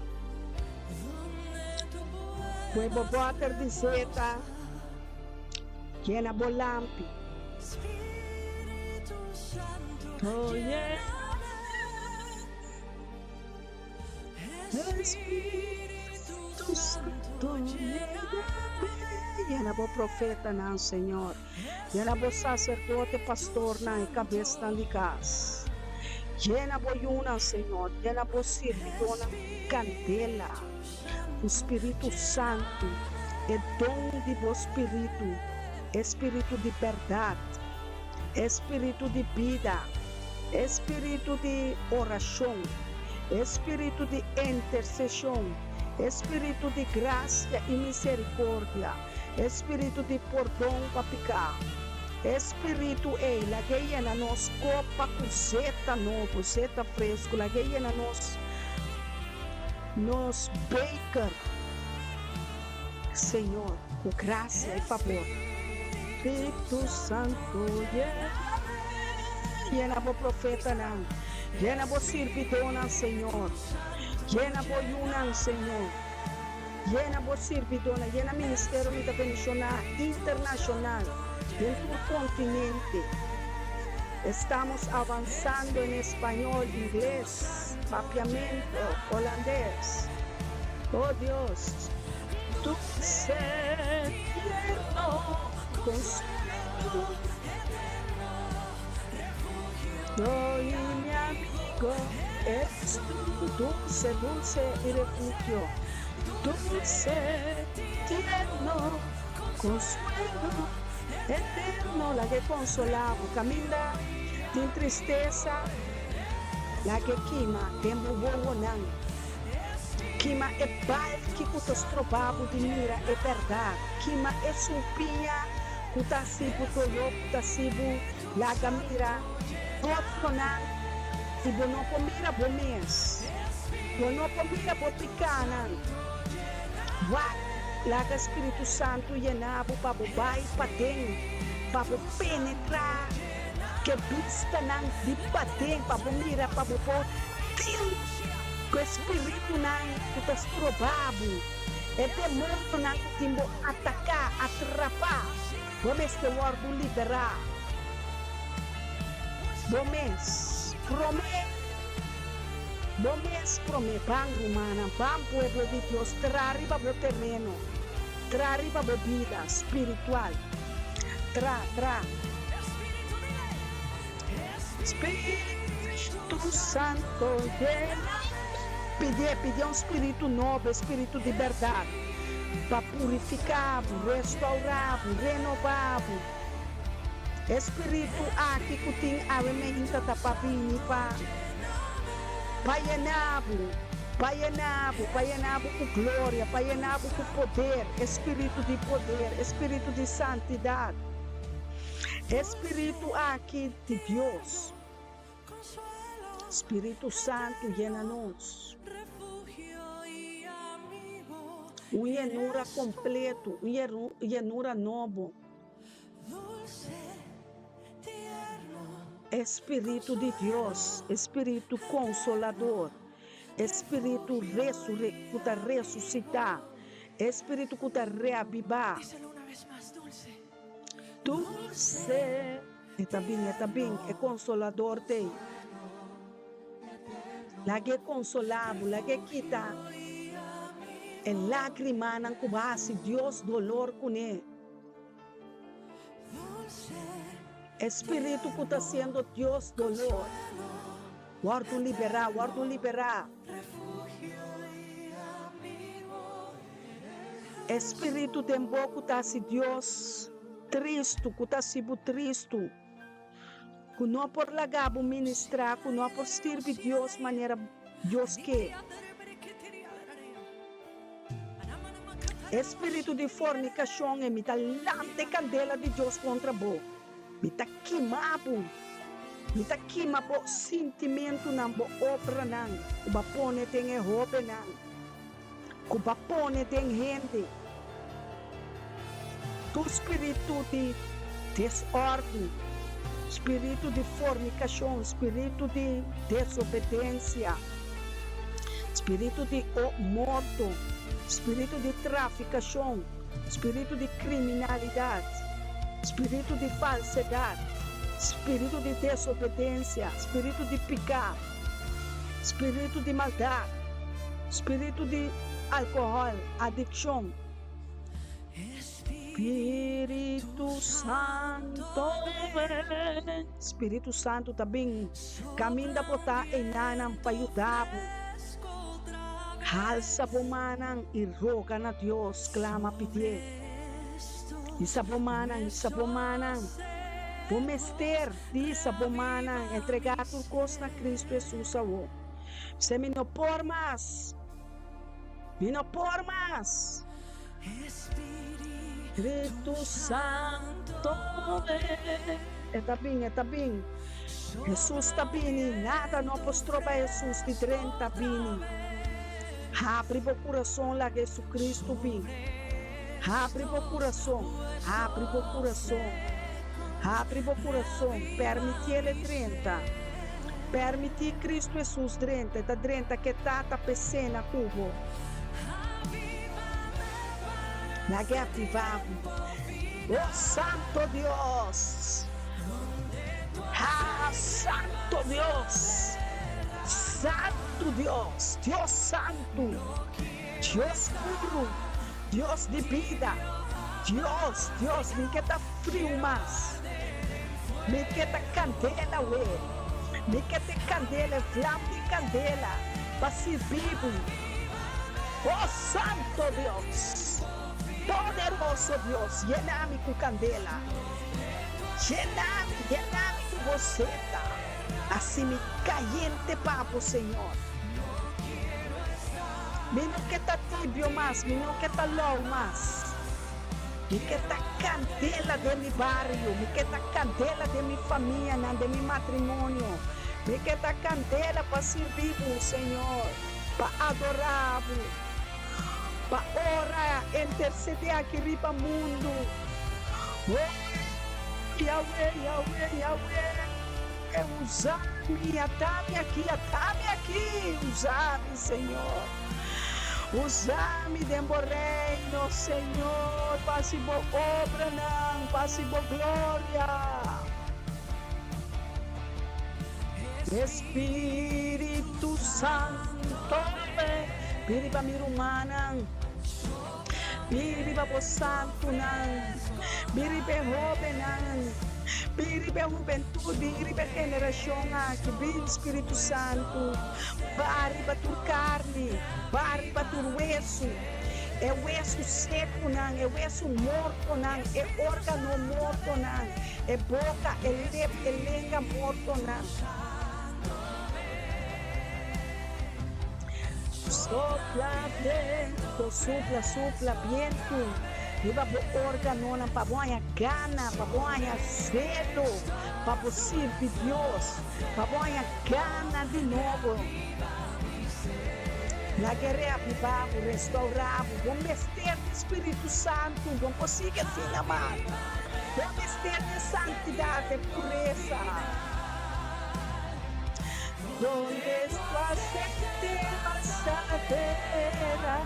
Ku e bo bòter di zeta. Yena bo lampi. Oh yeah. Espíritu Santo yena Yena bo profetanan, Señor. Yena bo sacerdote, pastornan i kabesnan di kas. Yena bo yunan, Señor. Yena bo sirbidónan ku kandela, ku Spiritu Santu, e don di bo Spiritu, e Spiritu di bèrdat, e Spiritu di bida, e Spiritu di orashon, e Spiritu di interseshon, e Spiritu di grasia i miserikordia. E spiritu di pordon pa piká. E spiritu ei lag'é yena nos kopa ku zeta nobo, zeta fresku, lag'é yena nos nos beker, Señor, ku grasia i fabor. Spiritu Santu, yena bo profetanan, yena bo sirbidónan, Señor, yena bo yunan, Señor. Yena bo sirbidónan, yena ministerio mi ta bendishoná internashonal den tur kontinente. Estamos avansando en español, ingles, papiamento, holandes. Oh Dios, dulce, tierno consuelo. Soy mi amigo, eres tú, dulce, dulce y refugio, dulce, tierno, consuelo eterno, la ke consola bo caminda tin tristesa, la ke kima den bo wowonan, kima e balki ku ta stroba bo di mira e berdad, kima e sumpiña ku ta hasi bo doló, ku ta hasi bo Laga mira otronan i bo no por mira bo mes. Bo no por mira bo pikánan. Wak, laga Spiritu Santu yena bo pa bo bai paden, pa bo penetrá ku e bistanan di paden, pa bo mira, pa bo por deal ku e spiritunan ku ta stroba bo, e demonionan ku tin bo ataká, atrapá. Bo mester wòrdu liberá. Bo mes promé. Bo mes promé. Ban, rumannan, ban, pueblo di Dios, tra riba bo tereno, tra riba bo bida spiritual. Tra, tra. Spiritu Santo yena. Pidié, pidié un spiritu nobo, e spiritu di bèrdat, pa purifiká bo, restourá bo, renobá bo. E spiritu aki ku tin awe meinta ta pa bini pa pa yena bo, pa yena bo, pa yena bo ku gloria, pa yena bo ku poder, e spiritu di poder, e spiritu di santidat. E spiritu aki di Dios. Spiritu Santu yena nos. Un yenura kompletu, un yenura nobo. E Spiritu di Dios, e Spiritu Konsolador, e Spiritu ku ta resusitá, e Spiritu ku ta reabibá. Dulce E ta bin, e ta bin, e Consolador t'ei. Lag'e consolá bo, lag'e kita e lágrimanan ku bo a hasi Dios dolor kuné. E spiritu ku ta hasiendo Dios dolor, wòrdu liberá, wòrdu liberá. E spiritu den bo ku ta hasi Dios tristu, ku ta hasi bo tristu, ku no por laga bo ministrá, ku no por sirbi Dios manera Dios ke. E spiritu di fornikashon, e mi ta lanta e kandela di Dios kontra bo. Mi ta kima bo. Mi ta kima bo sintimentunan, bo obranan ku bo a pone den e hóbennan, ku bo a pone den hende. Tur spiritu di desòrdu, spiritu di fornikashon, spiritu di desobedensia, spiritu di morto, spiritu di trafikashon, spiritu di kriminalidat. Spiritu di falsedad, spiritu di desobedencia, spiritu di pica, spiritu di maldad, spiritu di alcohol, adiccion. Spiritu Santo ven. Spiritu Santo ta bin caminda bo ta enanan pa yuda bo. Halsa bo mannan y roga na Dios, clama pidié. Hisa bo mannan, hisa bo mannan. Bo mester di hisa bo mannan, entregá tur kos na Kristu Hesus awor. Bisé, Mi no por mas. Mi no por mas. Spiritu Santo ven. E ta bin, e ta bin. Hesus ta bini. Nada no por stroba Hesus di drenta bini. Habri bo kurason laga Hesukristu bin. Habri bo kurason, habri bo kurason, habri bo kurason, permití El e drenta. Permití Kristu Hesus drenta, E ta drenta ku e Tata p'e sena ku bo. Laga e aktivá bo. O Santo Dios! Ha, Santo Dios! Santu Dios! Dios Santu! Dios puru, Dios di bida, Dios, Dios, mi ke ta friu mas, mi ke ta kandela we, mi ke ta e kandela, e vlam di kandela pa sirbi bo. O Santo Dios, poderoso Dios, yena mi ku kandela, yena mi, yena mi ku bo seta, hasi mi kayente pa bo, Señor. Mi no ke ta tibio mas, mi no ke ta lou mas. Mi ke ta kandela den mi bario, mi ke ta kandela den mi famianan, den mi matrimonio. Mi ke ta kandela pa sirbi bo, Señor, pa adorá bo, pa ora, intersedé aki riba mundu. Oh, Yahweh, Yahweh, Yahweh! Usa mi, ata mi aki, ata mi aki, usa mi, Señor. Usa mi den bo reino, Señor, pa haci bo obranan, pa haci bo gloria. Espíritu Santo, ven, bini pa mi rumannan, bini riba bo santunan, bini riba e hóbennan, bini riba e hubentut, bini riba e generashon aki, bin Spiritu Santu, ba riba tur karni, ba riba tur wesu, e wesu sekunan, e wesu mortonan, e órgano mortonan, e boka, e lep, e lenga mortonan. Sopla bientu, supla, supla bientu riba bo órganonan pa bo haña gana, pa bo haña zelo pa bo sirbi Dios, pa bo haña gana di nobo. Laga e reavivá bo, restourá bo. Bo mester di Spiritu Santu, bo no por sigui asina mas. Bo mester di e santidat, e puresa. Donde es tu aceite vas a derramar.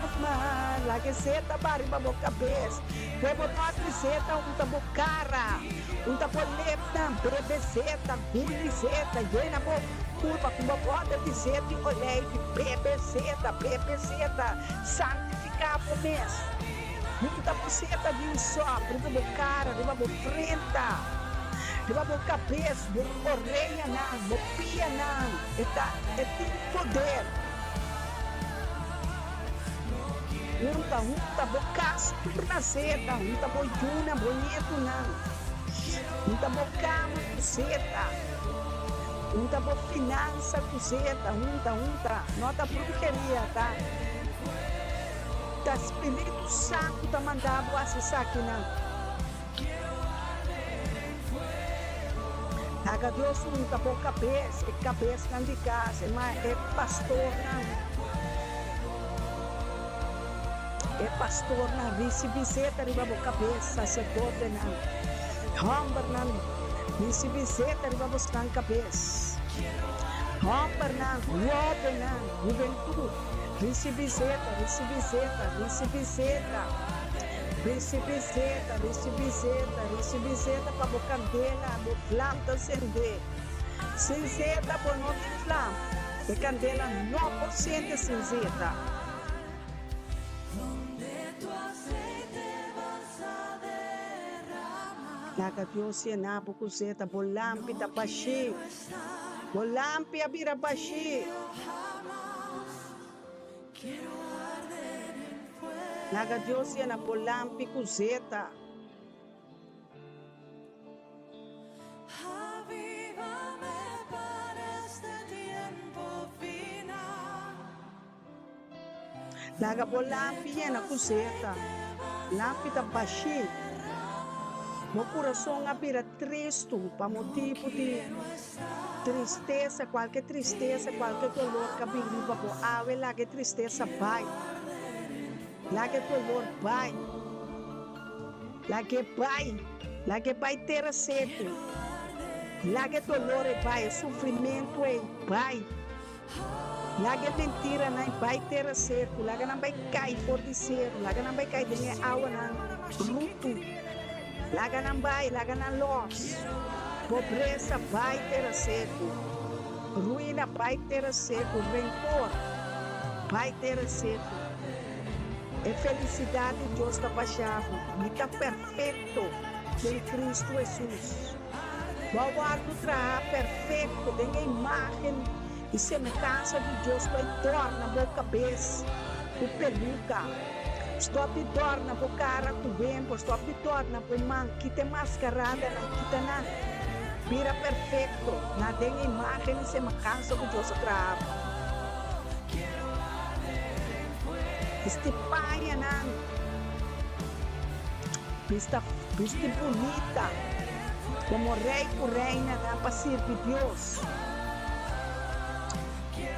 Laga e zeta ba riba bo kabes. Koe bo tòk di zeta unta bo kara, unta bo lepnan, bebe zeta, guli zeta, yena bo kurpa ku bo bòter di zeta i oleifi, bebe zeta, bebe zeta, santifiká bo mes. Hunta bo zeta di un sòp riba bo kara, riba bo frenta, riba bo kabes, bo oreyanan, bo pianan. E ta, e tin poder. Hunta, hunta bo kas tur na zeta, hunta bo yunan, bo nietunan, hunta bo kama ku zeta, hunta bo finansa ku zeta, hunta, hunta. No ta bruheria, ta. Ta Spiritu Santu ta manda bo hasi esakinan. Laga Dios unta bo kabes, e kabesnan di kas, e ma e pastornan. E pastornan risibi zeta riba bo kabes, saserdotenan, hòmbernan risibi zeta riba bosnan kabes. Hòmbernan, hóbennan, hubentut. Risibi zeta, risibi zeta, risibi zeta. Risibí zeta, risibí zeta, risibí zeta pa bo kandela, bo vlam ta sendé. Sin zeta bo no tin vlam. E kandela no por sende sin zeta. Laga Dios yena bo ku zeta, bo lampi ta bashí. Bo lampi a bira bashí. Laga Dios yena bo lampi ku zeta. Laga bo lampi yena ku zeta. Lampi ta bashí. Bo kurason a bira tristu pa motibu di tristesa, kualke tristesa, kualke dolor ku a bin riba bo awe, laga e tristesa bai. Laga e dolor bai. Lag'é bai. Lag'é bai tera seku. Laga e dolor ei bai, e sufrimentu ei bai. Laga e mentiranan ei bai tera seku. Laga nan bai kai for di seru. Laga nan bai kai den e awanan brutu. Laga nan bai, laga nan lòs. Pobresa bai tera seku. Ruina bai tera seku. Renkor bai tera seku. E felisidat di Dios ta basha bo. Mi ta perfekto den Kristu Hesus. Bo a wòrdu traha perfekto den e imágen i semehansa di Dios ku a dòrna bo kabes ku peluka. Stòp di dòrna bo kara ku wempo, stòp di dòrna bo man, kita e maskaradanan, kita nan. Bira perfekto na den e imágen i semehansa ku Dios a traha bo. Bisti pañanan, bista bisti bunita komo rei ku reinanan pa sirbi Dios.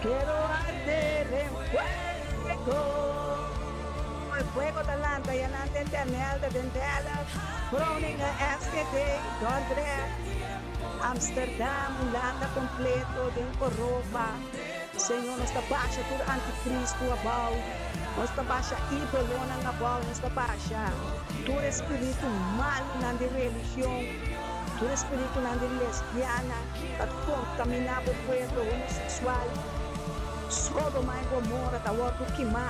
Quiero arder en fuego. E fuego ta lanta yanan den Den Helder, den Delft, Groningen, Enschede, Dordrecht, Amsterdam, Hulanda kompleto, den Europa. Señor, nos ta basha tur anticristo abao, nos ta basha idolonan abao, nos ta basha tur e spiritu malunan di religion, tur e spiritunan di lesbiana ta contamina bo pueblo homosexual. Sodoma y Gomorra ta wordo kima.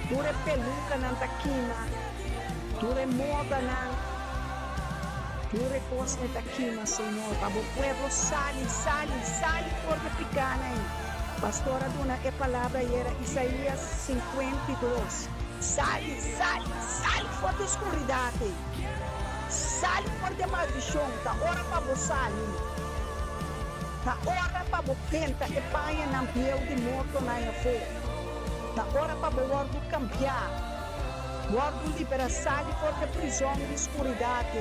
Tur e pelucanan ta kima, tur e modanan. Tur e kosnan ta kima, Señor, pa bo pueblo sali, sali, sali for di pikánan ei. Pastor a duna e palabra ayera, Isaías 52, Sali, sali, sali for di skuridat ei. Sali for di e maldishon. Ta ora pa bo sali. Ta ora pa bo penta e pañanan bieu di mortonan afó. Ta ora pa bo wòrdu kambiá. Wòrdu liberá, sali for di e prizòn di skuridat,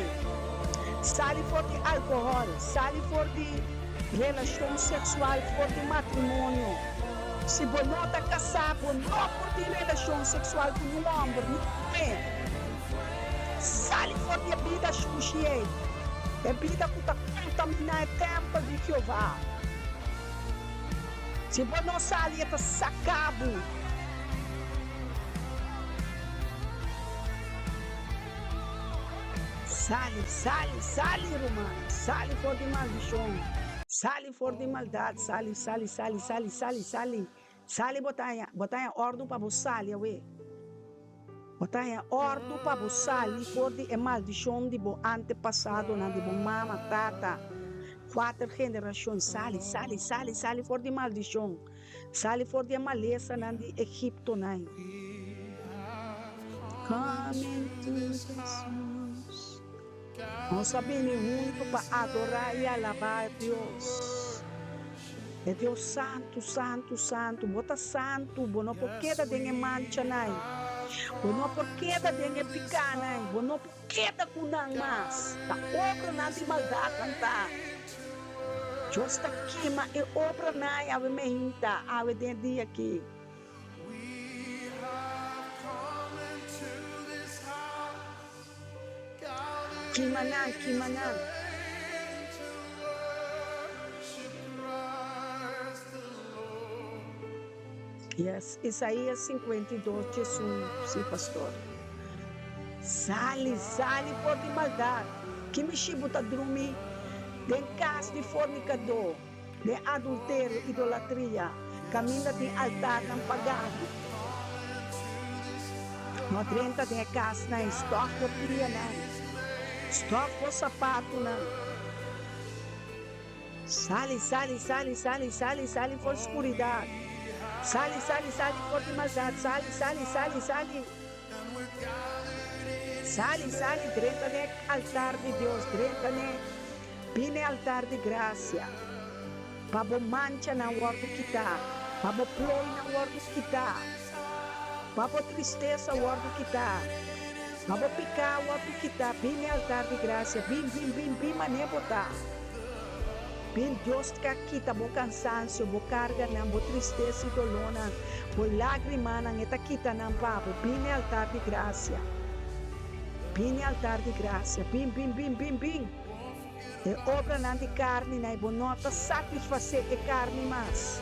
sali for di alkohòl, sali for di relashon seksual for di matrimonio. Si bo no ta kasá, bo no por tin relashon seksual ku niun hòmber, ni ku muhé. Sali for di e bida shushi ei, e bida ku ta kontaminá e tèmpel di Jehová. Si bo no sali, e ta saka bo. Sali, sali, sali, ruman, sali for di maldishon, sali for di maldat, sali, sali, sali, sali, sali, sali, sali, bo ta haña, bo ta haña òrdu pa bo sali awe. Bo ta haña òrdu pa bo sali for di e maldishon di bo antepasadonan, di bo mama, tata, kuater generashon. Sali, sali, sali, sali for di maldishon. Sali for di e malesanan di Egiptonan. Come into this house. Nos a bini huntu pa adorá i alabá Dios. E Dios santu, santu, santu. Bo ta santu, bo no por keda den e manchanan. Bo no por keda den e pikánan. Bo no por keda ku nan mas. Ta obranan di maldat nan ta. Dios ta kima e obranan awe meinta, awe den e dia aki. Kima nan, kima nan. Yes, Isaías 52, 11, sí pastor. Sali, sali for di maldat. Ki mishi bo ta drumi den kas di fornikadó, den adulterio, idolatria, kaminda tin altarnan pagano? No drenta den e kasnan ei, stòf bo pianan, stòf bo sapatunan. Sali, sali, sali, sali, sali, sali for skuridat. Sali, sali, sali for di maldat. Sali, sali, sali, sali. Sali, sali, drenta n'e altar di Dios, drenta n'e, bin n'e altar di grasia, pa bo manchanan wòrdu kitá, pa bo plooinan wòrdu kitá, pa bo tristesa wòrdu kitá, pa bo piká wòrdu kitá, bin n'e altar di grasia, bin, bin, bin, bin manera bo ta. Bin Dios ka kita bo kansansio, bo karganan, bo tristesa i dolónan, bo lágrimanan, E ta kita nan pa bo. Bin n'e altar di grasia. Bin n'e altar di grasia. Bin, bin, bin, bin, bin. E obranan di karninan i bo no ta satisfasé e karni mas.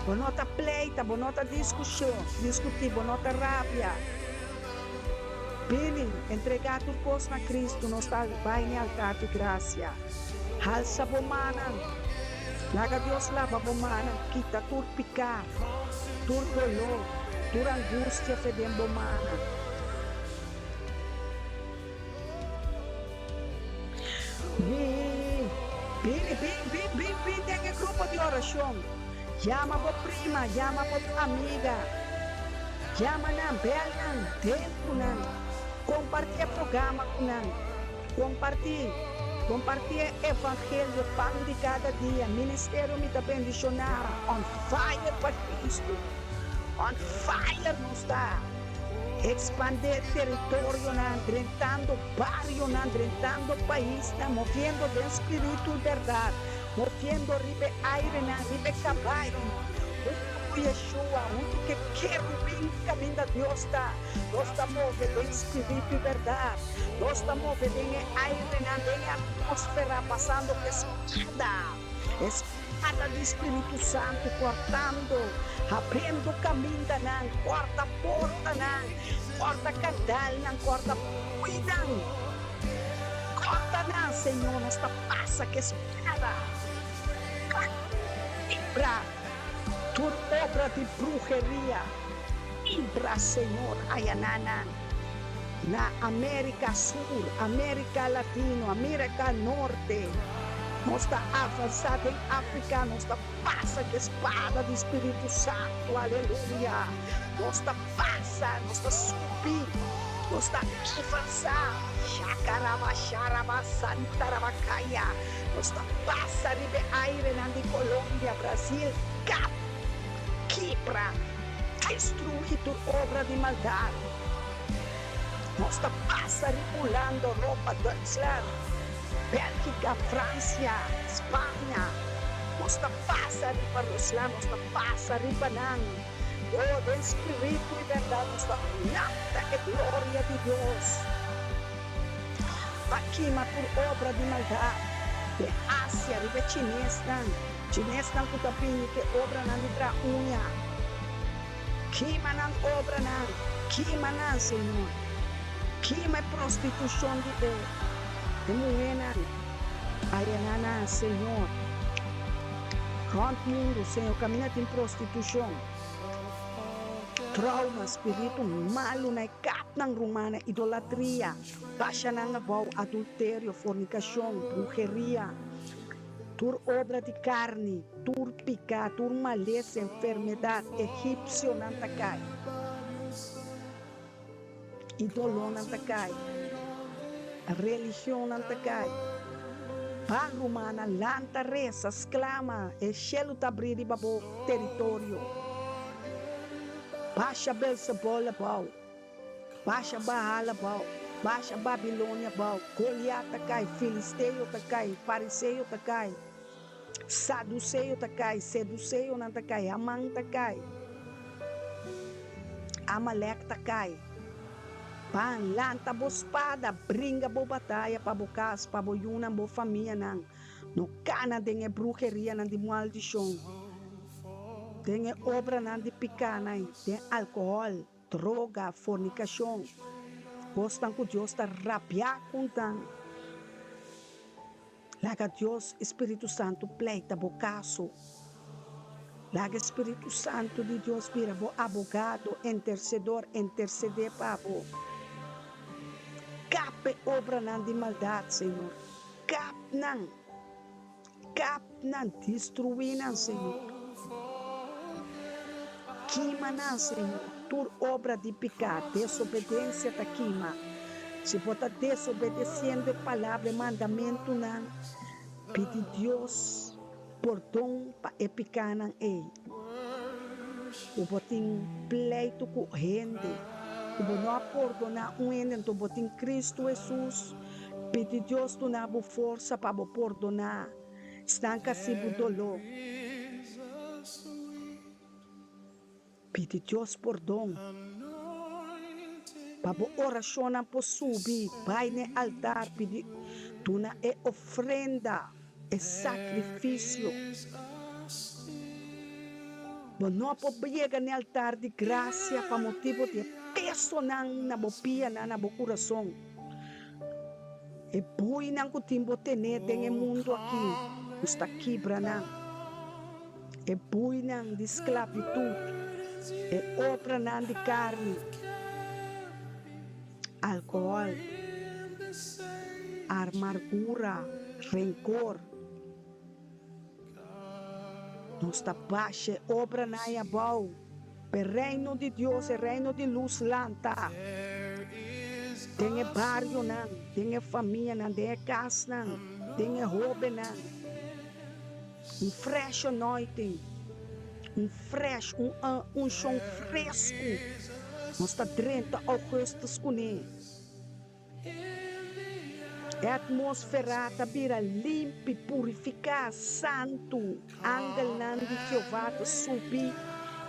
Bo no ta pleita, bo no ta diskushon, diskutí, bo no ta rabia. Bini, entregá tur kos na Kristu, nos ta bai n'e altar di grasia. Halsa bo mannan, laga Dios laba bo mannan, kita tur piká, tur doló, tur angustia fe den bo mannan. Bini, bini, bin, bin, bin, bin den e grupo di orashon. Yama bo prima, yama bo amiga. Yama nan, bel nan, del ku nan. Kompartí e programa ku nan. Kompartí, kompartí e evangelio, pan di kada dia. Ministerio Mi Ta Bendishoná, on fire pa Kristu. On fire nos ta. Ekspandé teritorionan, drentando barionan, drentando paisnan, moviendo den spiritu i bèrdat. Moviendo riba e airenan, riba e kabainan, huntu ku Yeshua, huntu ku e kerubin kaminda Dios ta. Nos ta move den spiritu i bèrdat. Nos ta move den e airenan, den e atmósfera, pasando ku e spada, e spada di Spiritu Santu, kòrtando, habriendo kamindanan, kòrta portanan, kòrta kandalnan, kòrta puinan. Kòrta nan, Señor, nos ta pasa ku e spada pa kibra tur obra di bruheria. Kibra, Señor, ayaná nan na Amérika Sur, Amérika Latino, Amérika Norte. Nos ta avansá den Afrika, nos ta pasa ku e spada di Spiritu Santu, aleluya. Nos ta pasa, nos ta subi, nos ta avansá. Shakaraba sharaba santarabakaya. Nos ta pasa riba e airenan di Colombia, Brasil, Kap, kibra, destruí tur obra di maldat. Nos ta pasa riba Hulanda, Europa, Duitsland, Bélgika, Fransia, Spaña. Nos ta pasa riba Rusland, nos ta pasa riba nan. Oh, den spiritu i bèrdat nos ta lanta e gloria di Dios pa kima tur obra di maldat den Asia riba e chinesnan, chinesnan ku ta bini ku e obranan di traha uña. Kima nan obranan, kima nan, Señor. Kima e prostitushon di e e muhénan. Ayana nan, Señor. Rònt mundu, Señor, kaminda tin prostitushon, trauma, spiritu malu na e kapnan, rumannan, idolatria, basha nan abou, adulterio, fornikashon, bruheria, tur obra di karni, tur piká, tur malesa, enfermedat, egipsionan ta kai, idolonan ta kai, religionnan ta kai. Ban, rumannan, lanta, resa, sklama, e shelu ta abrí riba bo teritorio. Basha Beelzebul abou. Basha Baal abou, basha Babilonia abou, Goliat ta kai, filisteo ta kai, fariseo ta kai, saduseo ta kai, seduseonan ta kai, Haman ta kai, Amalek ta kai. Ban, lanta bo spada, bringa bo bataya pa bo kas, pa bo yunan, bo famianan. No kana den e brujerianan di maldishon. Den e obranan di pikánan, den alkohòl, droga, fornikashon, kosnan ku Dios ta rabiá ku nan. Laga Dios e Spiritu Santu pleita bo kaso. Laga e Spiritu Santu di Dios bira bo abogado, intersedor, intersedé pa bo. Kap e obranan di maldat, Señor. Kap nan. Kap nan, destruí nan, Señor. Kima nan, Señor. Tur obra di piká, desobedensia ta kima. Si bo ta desobedesiendo e palabra, e mandamentunan, pidi Dios pordon pa e pikánan ei. Ku bo tin pleitu ku hende, ku bo no a pordoná un hende, anto bo tin Kristu Hesus. Pidi Dios duna bo forsa pa bo pordoná esnan ku hasi bo doló. Pidi Dios pordon pa bo orashonnan por subi bai n'e altar pidi duna e ofrenda, e sakrifisio. Bo no por yega n'e altar di grasia pa motibu di e pesonan na bo pianan, na bo kurason. E buinan ku tin bo tené den e mundu akí, nos ta kibra nan. E buinan di sklabitut, e obranan di karni, alkohòl, armargura, renkor. Nos ta basha e obranan ei abou pa e Reino di Dios, e Reino di lus lanta den e barionan, den e famianan, den e kasnan, den e hóbennan. Un fresh anointing, un fresh, un unshon fresku. Nos ta drenta Augustus kuné. E atmósfera ta bira limpi, purifiká, santu. Angelnan di Jehová ta subi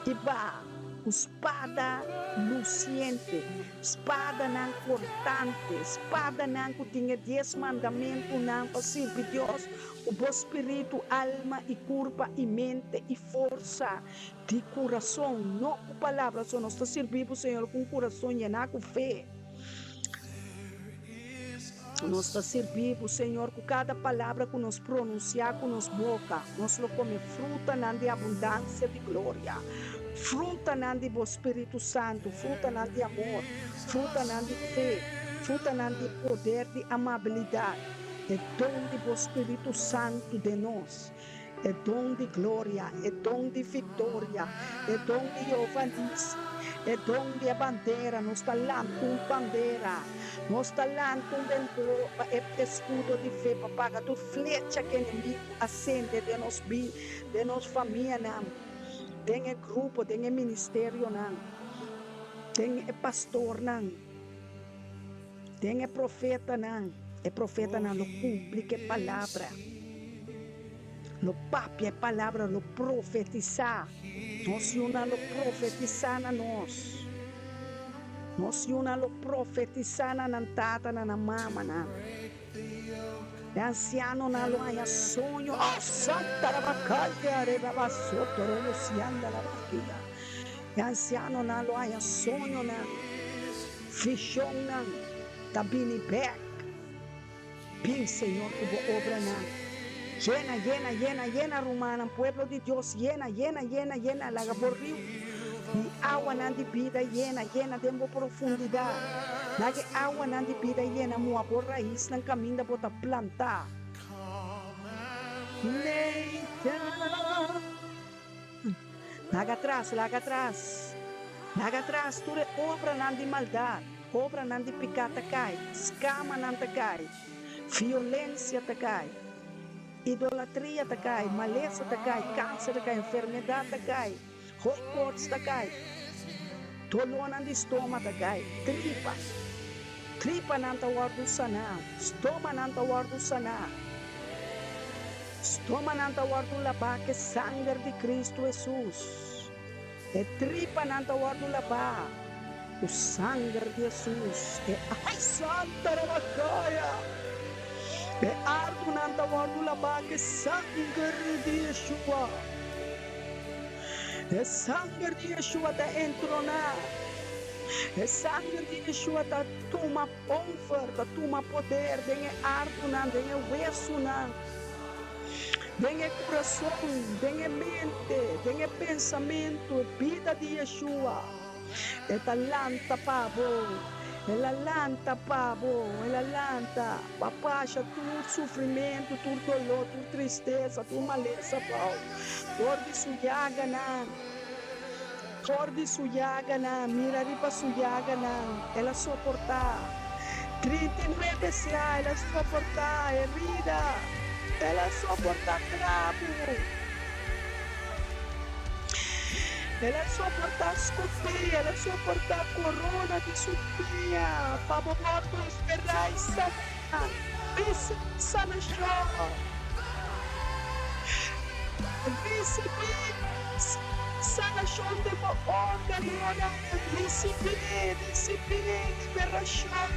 i baha ku spada lusiente, spadanan kortante, spadanan ku tin e Dies Mandamentunan pa sirbi Dios ku bo spiritu, alma i kurpa i mente i forsa di kurason, no ku palabra so. Nos ta sirbi bo, Señor, ku un kurason yená ku fe. Nos ta sirbi bo, Señor, ku kada palabra ku nos pronunsiá ku nos boka, nos lo kome frutanan di abundansia di gloria, frutanan di bo Spiritu Santu, frutanan di amor, frutanan di fe, frutanan di poder di amabilidat, e don di bo Spiritu Santu den nos. E don di gloria, e don di victoria, e don di Jehová Nisi, e don di e bandera, nos ta lanta un bandera, nos ta lanta un bendero pa e escudo di fe pa paga tur flecha cu enemigo a sende den nos bi, den nos famianan, den e grupo, den e ministerionan, den e pastornan, den e profetanan. E profetanan lo cumpli cu e palabra. Lo papia e palabra, lo profetisá. Nos yunan lo profetisá na nos. Nos yunan lo profetisá na nan tata, na nan mamanan. E ansianonan lo haña soño. Oh, Santa Rabakaya, Rebabasotoro, Labakia. E ansianonan lo haña soñonan, vishonnan ta bini bèk. Bin, Señor, ku bo obranan. Yena, yena, yena, yena, rumannan, pueblo di Dios, yena, yena, yena, yena, laga bo riu di awanan di bida yena, yena den bo profundidat. Laga e awanan di bida yena mua bo raisnan kaminda bo ta plantá. Nathan. Laga atras, laga atras, laga atras tur e obranan di maldat, obranan di piká ta kai, skamanan ta kai, violensia ta kai, idolatria ta kai, malesa ta kai, kanser ta kai, enfermedat ta kai, hoogkoorts ta kai, dolónan di stoma ta kai, tripa, tripanan ta wòrdu saná, stomanan ta wòrdu saná. Stomanan ta wòrdu labá ku e sanger di Kristu Hesus. E tripanan ta wòrdu labá ku sanger di Hesus. E Ai Santa Rabakaya! E ardunan ta wòrdu labá ku e sanger di Yeshua. E sanger di Yeshua ta entroná. E sanger di Yeshua ta tuma over, ta tuma poder den e ardunan, den e wesunan, den e kurason, den e mente, den e pensamentu, e bida di Yeshua. E ta lanta pa bo. El a lanta pa bo. El a lanta pa pasha tur sufrimentu, tur doló, tur tristesa, tur malesa bou. Dor di su yaganan, dor di su yaganan, mira riba su yaganan, el a soportá. 39 sla el a soportá herida, el a soportá klabu. El a soportá skupí, el a soportá korona di supiña pa bo wòrdu esperá i saná. Risibí sanashon. Risibí sanashon den bo órganonan. Risibí, risibí liberashon.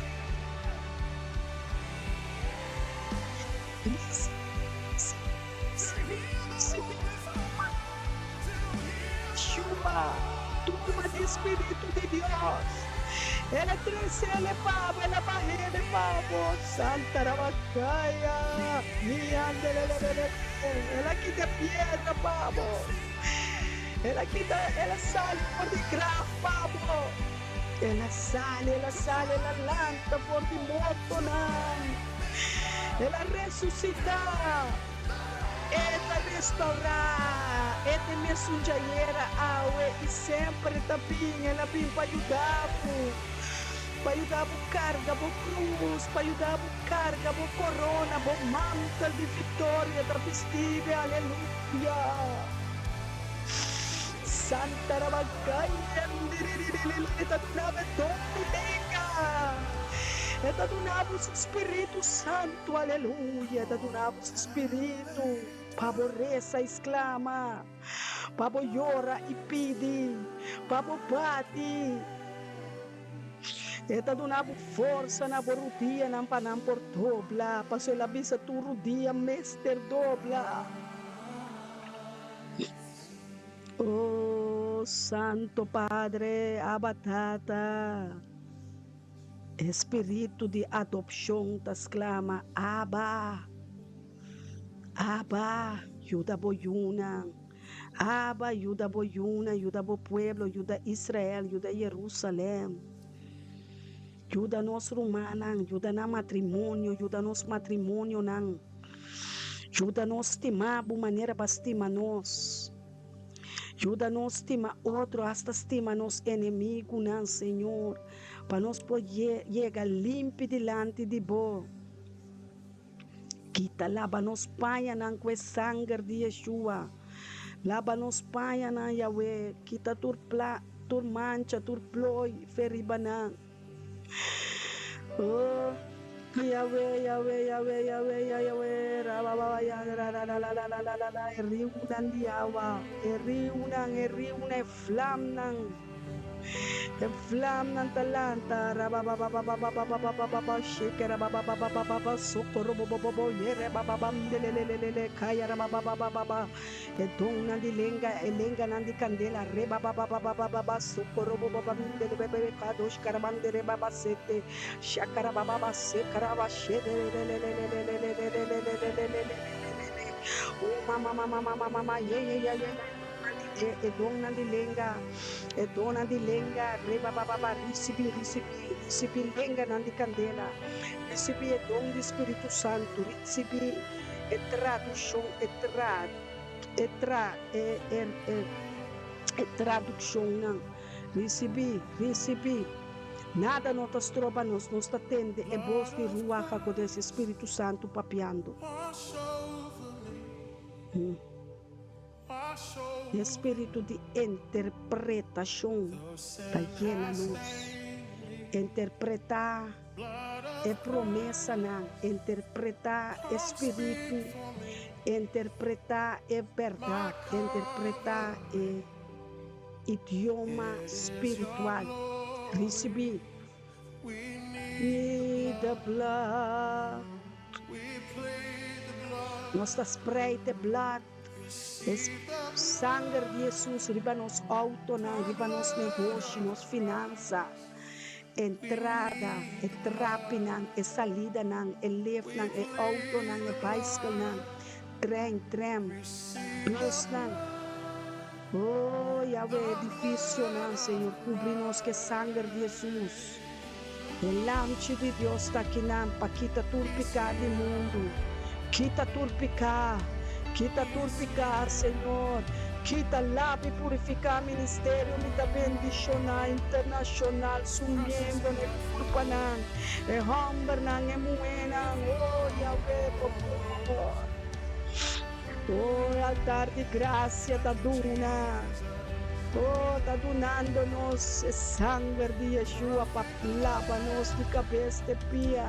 Yeshua, tuma di Spiritu di Dios. El a tresel e pa bo, el a bahel e pa bo. Santa Rabakaya, miandelelelele. El a kita e piedra pa bo. El a kita, el a sali for di graf pa bo. El a sali, el a sali, el a lanta for di mortonan. El a resusitá. E ta restourá. E ta e mesun djayera, awe i semper. E ta bin, el a bin pa yuda bo, pa yuda bo karga bo krus, pa yuda bo karga bo korona, bo mantel di viktoria ta bistibe. Aleluya! Santa Rabakayandiriririri, e ta duna bo e don di lenga, e ta duna bo su Spiritu Santu, aleluya, e ta duna bo su Spiritu pa bo resa i sklama, pa bo yora i pidi, pa bo bati. E ta duna bo forsa na bo rudianan pa nan por dobla, pasobra el a bisa tur rudia mester dobla. Oh Santo Padre, Abba Tata, e spiritu di adopshon ta sklama, Abba, Abba, yuda bo yunan, Abba, yuda bo yunan, yuda bo pueblo, yuda Israel, yuda Jerusalem. Yuda nos rumannan, yuda nan matrimonio, yuda nos matrimonionan. Yuda nos stima bo manera bo a stima nos. Yuda nos stima otro, hasta stima nos enemigunan, Señor, pa nos por yega limpi dilanti di bo. Kita laba nos pañanan ku e sanger di Yeshua. Laba nos pañanan, Yahweh. Kita tur pla, tur mancha, tur ploi fe riba nan. Oh, Yahweh, Yahweh, Yahweh, Yahweh, Yahweh, ra ba ba ba ya ra ra ra la la la la la la, e riunan di awa, e riunan, e riunan, e flamnan. E vlamnan ta lanta rababababababababababa sheke rababababababa sokorobobobobo yerebababamdelelelelele kaya rabababababa e donnan di lenga e lenganan di kandela rebabababababa sokorobobobamdelebebebe kadosh karabanderebabasete shakarabababa sekaraba shedelelelelelelelelelelelelelelelelele o mamamamamamama yeyeyeyeye E donnan di lenga, e donnan di lenga, reba ba ba ba, risibi, risibi, risibi lenganan di kandela, risibi e don di Spiritu Santu, risibi e tradushon, e tra, e tra, e, e, e, e tradukshonnan, risibi, risibi. Nada no ta stroba nos, nos ta tende e bos di Ruach HaKodesh, e Spiritu Santu papiando. E spiritu di interpretashon ta yena nos. Interpretá e promesanan, interpretá e spiritu, interpretá e bèrdat, interpretá e idioma spiritual. Risibí. Need the blood. Nos ta spreit e blood. E sanger di Hesus riba nos autonan, riba nos negoshi, nos finansa, entrada, e trapinan, e salidanan, e liftnan, e autonan, e baiskelnan, trein, tram, busnan. Oh, Yahweh, edificionan, Señor, cubri nos cu e sanger di Hesus. E Lamchi di Dios ta akinan pa kita tur piká di mundu. Kita tur piká, kita tur piká, Señor. Kita, laba i purifiká ministerio mi ta bendishoná internashonal su miembronan, e kurpanan, e hòmbernan, e muhénan. Oh, Yahweh, bo por. Oh, e altar di gracia ta duna, oh, ta dunando nos e sanger di Yeshua pa laba nos di cabes te pia.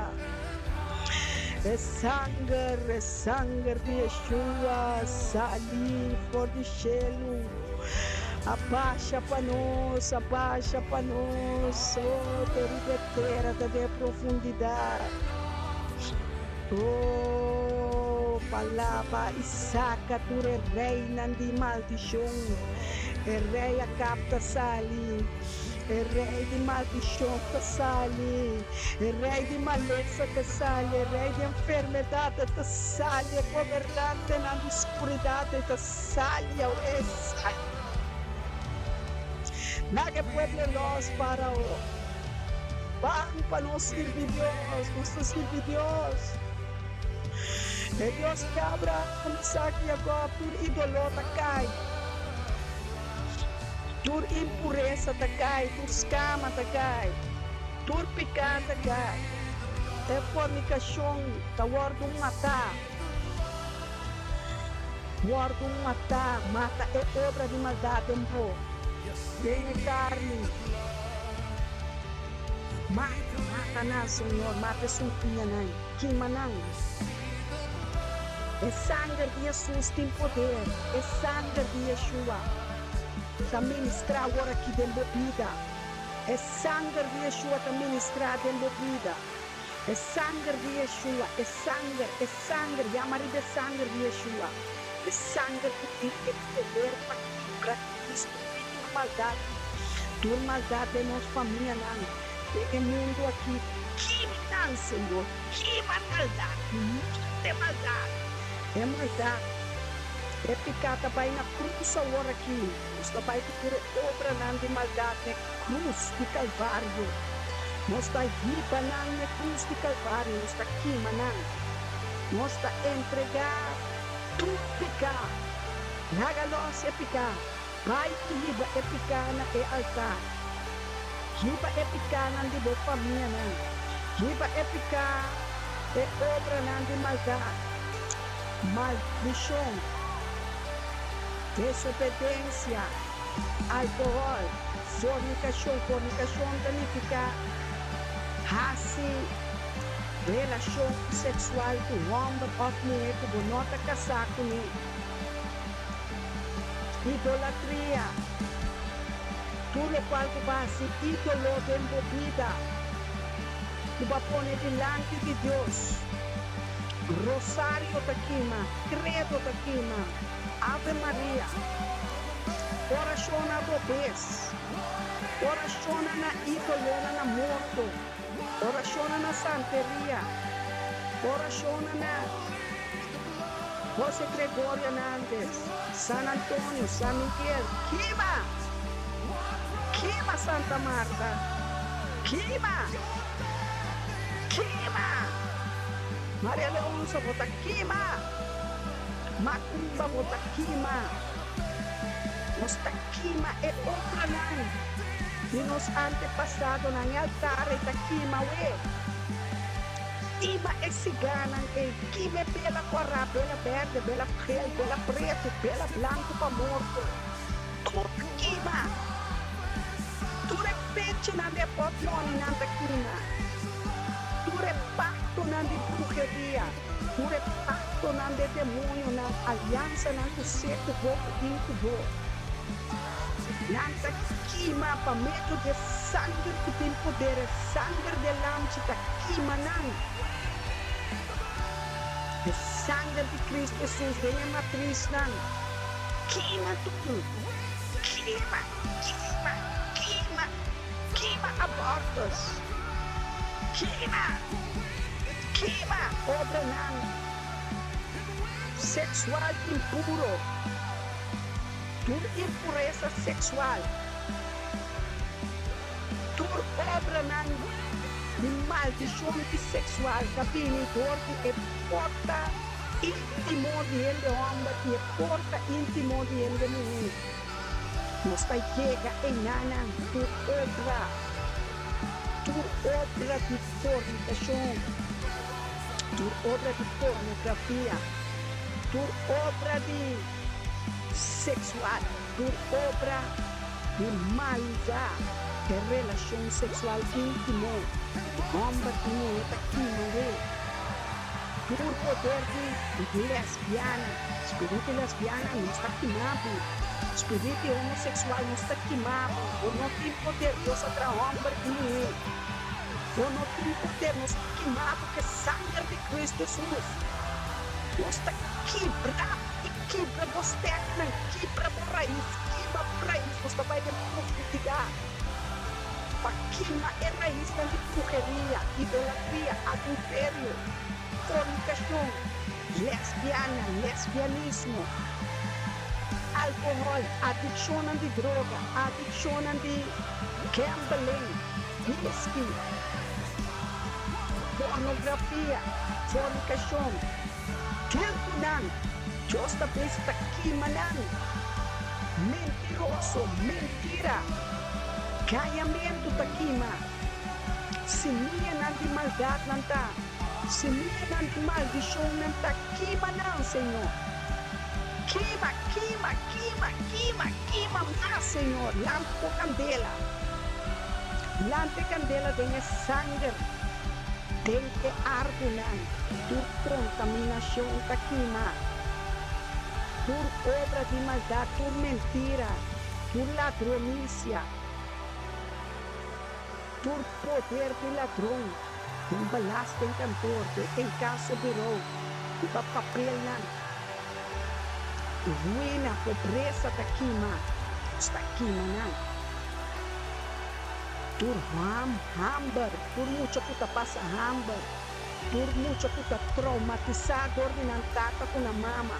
E sanger, e sanger di Yeshua sali for di shelu, a basha pa nos, a basha pa nos, oh, te riba e tera ta den e profundidad. Oh, palaba i saka tur e reinan di maldishon. E rei Akab ta sali, e rei di maldishon ta sali, e rei di malesa ta sali, e rei di enfermedat ta sali, e gobernantenan di skuridat ta sali, awe sali. Laga e pueblo lòs, Fárao. Ban pa nos sirbi Dios, nos ta sirbi Dios. E Dios di Abraham, Isaac i Jacob, tur idolo ta kai, tur impuresa ta kai, tur skama ta kai, tur piká ta kai. E fornikashon ta wòrdu matá, wòrdu matá, mata e obra di maldat den bo, den e karni. Mata, mata nan, Señor, mata e sumpiñanan, kima nan. E sanger di Hesus tin poder, e sanger di Yeshua ta ministrá awor aki den bo bida. E sanger di Yeshua ta ministrá den bo bida. E sanger di Yeshua, e sanger, e sanger, yama riba e sanger di Yeshua. E sanger ku tin e poder pa kibra i destruí tur maldat, tur maldat den nos famianan, den e mundu aki. Kima nan, Señor, kima maldat, mata e maldat. E maldat, e piká ta bai na krus awor aki. Nos ta bai ku tur e obranan di maldat n'e krus di Kalvario. Nos ta hiba nan n'e krus di Kalvario, nos ta kima nan. Nos ta entregá tur piká. Laga lòs e piká. Bai i hiba e piká na e altar. Hiba e pikánan di bo famianan. Hiba e piká, e obranan di maldat, maldishon, desobedensia, alkohòl, fornikashon. Fornikashon ta nifiká hasi relashon seksual ku hòmber òf muhé ku bo no ta kasá kuné. Idolatria, tur lokual ku bo hasi ídolo den bo bida, ku bo a pone dilanti di Dios. Rosario ta kima, credo ta kima, Ave Maria, orashonnan robes, orashonnan na ídolonan na morto, orashonnan na santeria, orashonnan na. José Gregorio Hernández, San Antonio, San Miguel, kima! Kima Santa Marta! Kima! Kima! Maria Leonza bo ta kima! Macumba bo ta kima! Nos ta kima e obranan di nos antepasadonan, e altar ei ta kima awe. Kima e siganan ei, kima e bela kòrá, bela bèrdè, bela gel, bela pretu, bela blanku pa morto. Tur ta kima. Tur e pechinan di e pòtmòninan ta kima. Tur e paktonan di bruheria, tur e paktonan di e demoñonan, aliansanan ku se ku bo ku tin ku bo. Nan ta kima pa medio di e sanger ku tin poder, e sanger di e Lamchi ta kima nan. E sanger di Cristo Hesus den e matrisnan. Kima tur! Kima! Kima! Kima! Kima abortus! Kima! Kima obranan sexual impuro! Tur impuresa sexual! Tur obranan di maldishon di sexual ta bini dor di e porta íntimo di hende hòmber i e porta íntimo di hende muhé. Nos ta yega einanan tur obra, tur obra di fornikashon, tur obra di pornografia, tur obra di seksual, tur obra di mal usa e relashon seksual íntimo di hòmber i muhé ta kima wé. Tur poder di lesbiana, spiritu lesbiana nos ta kima bo, spiritu homosexual nos ta kima bo, bo no tin poder, Dios a traha homber i muhé, bo no tin poder, nos ta kima bo ku e sanger di Cristo Jesus, nos ta kibra i kibra bo steknan, kibra bo rais, kima bo rais, nos ta bai den profundidad pa kima e raisnan di bruheria, idolatria, adulterio. Fornicacion, lesbiana, lesbianismo, alcohol, adiccionnan di droga, adiccionnan di gambling, whisky, pornografia, fornicacion, tur cu nan, Dios ta bisa ta kima nan. Mentiroso, mentira, gañamentu ta kima. Simianan di maldatnan ta, simianan di maldishonnan ta, kima nan, Señor. Kima, kima, kima, kima, kima mas, Señor. Lanta bo kandela. Lanta e kandela den e sanger, den e ardunan. Tur kontaminashon ta kima. Tur obra di maldat, tur mentira, tur ladronisia. Tur poder di ladron den belastingkantoor, den incasso-bureau, riba papelnan. Ruina, pobresa ta kima, sta kima nan. Tur ham, hamber, tur mucha ku ta pasa hamber, tur mucha ku ta traumatisá dor di nan tata ku nan mama,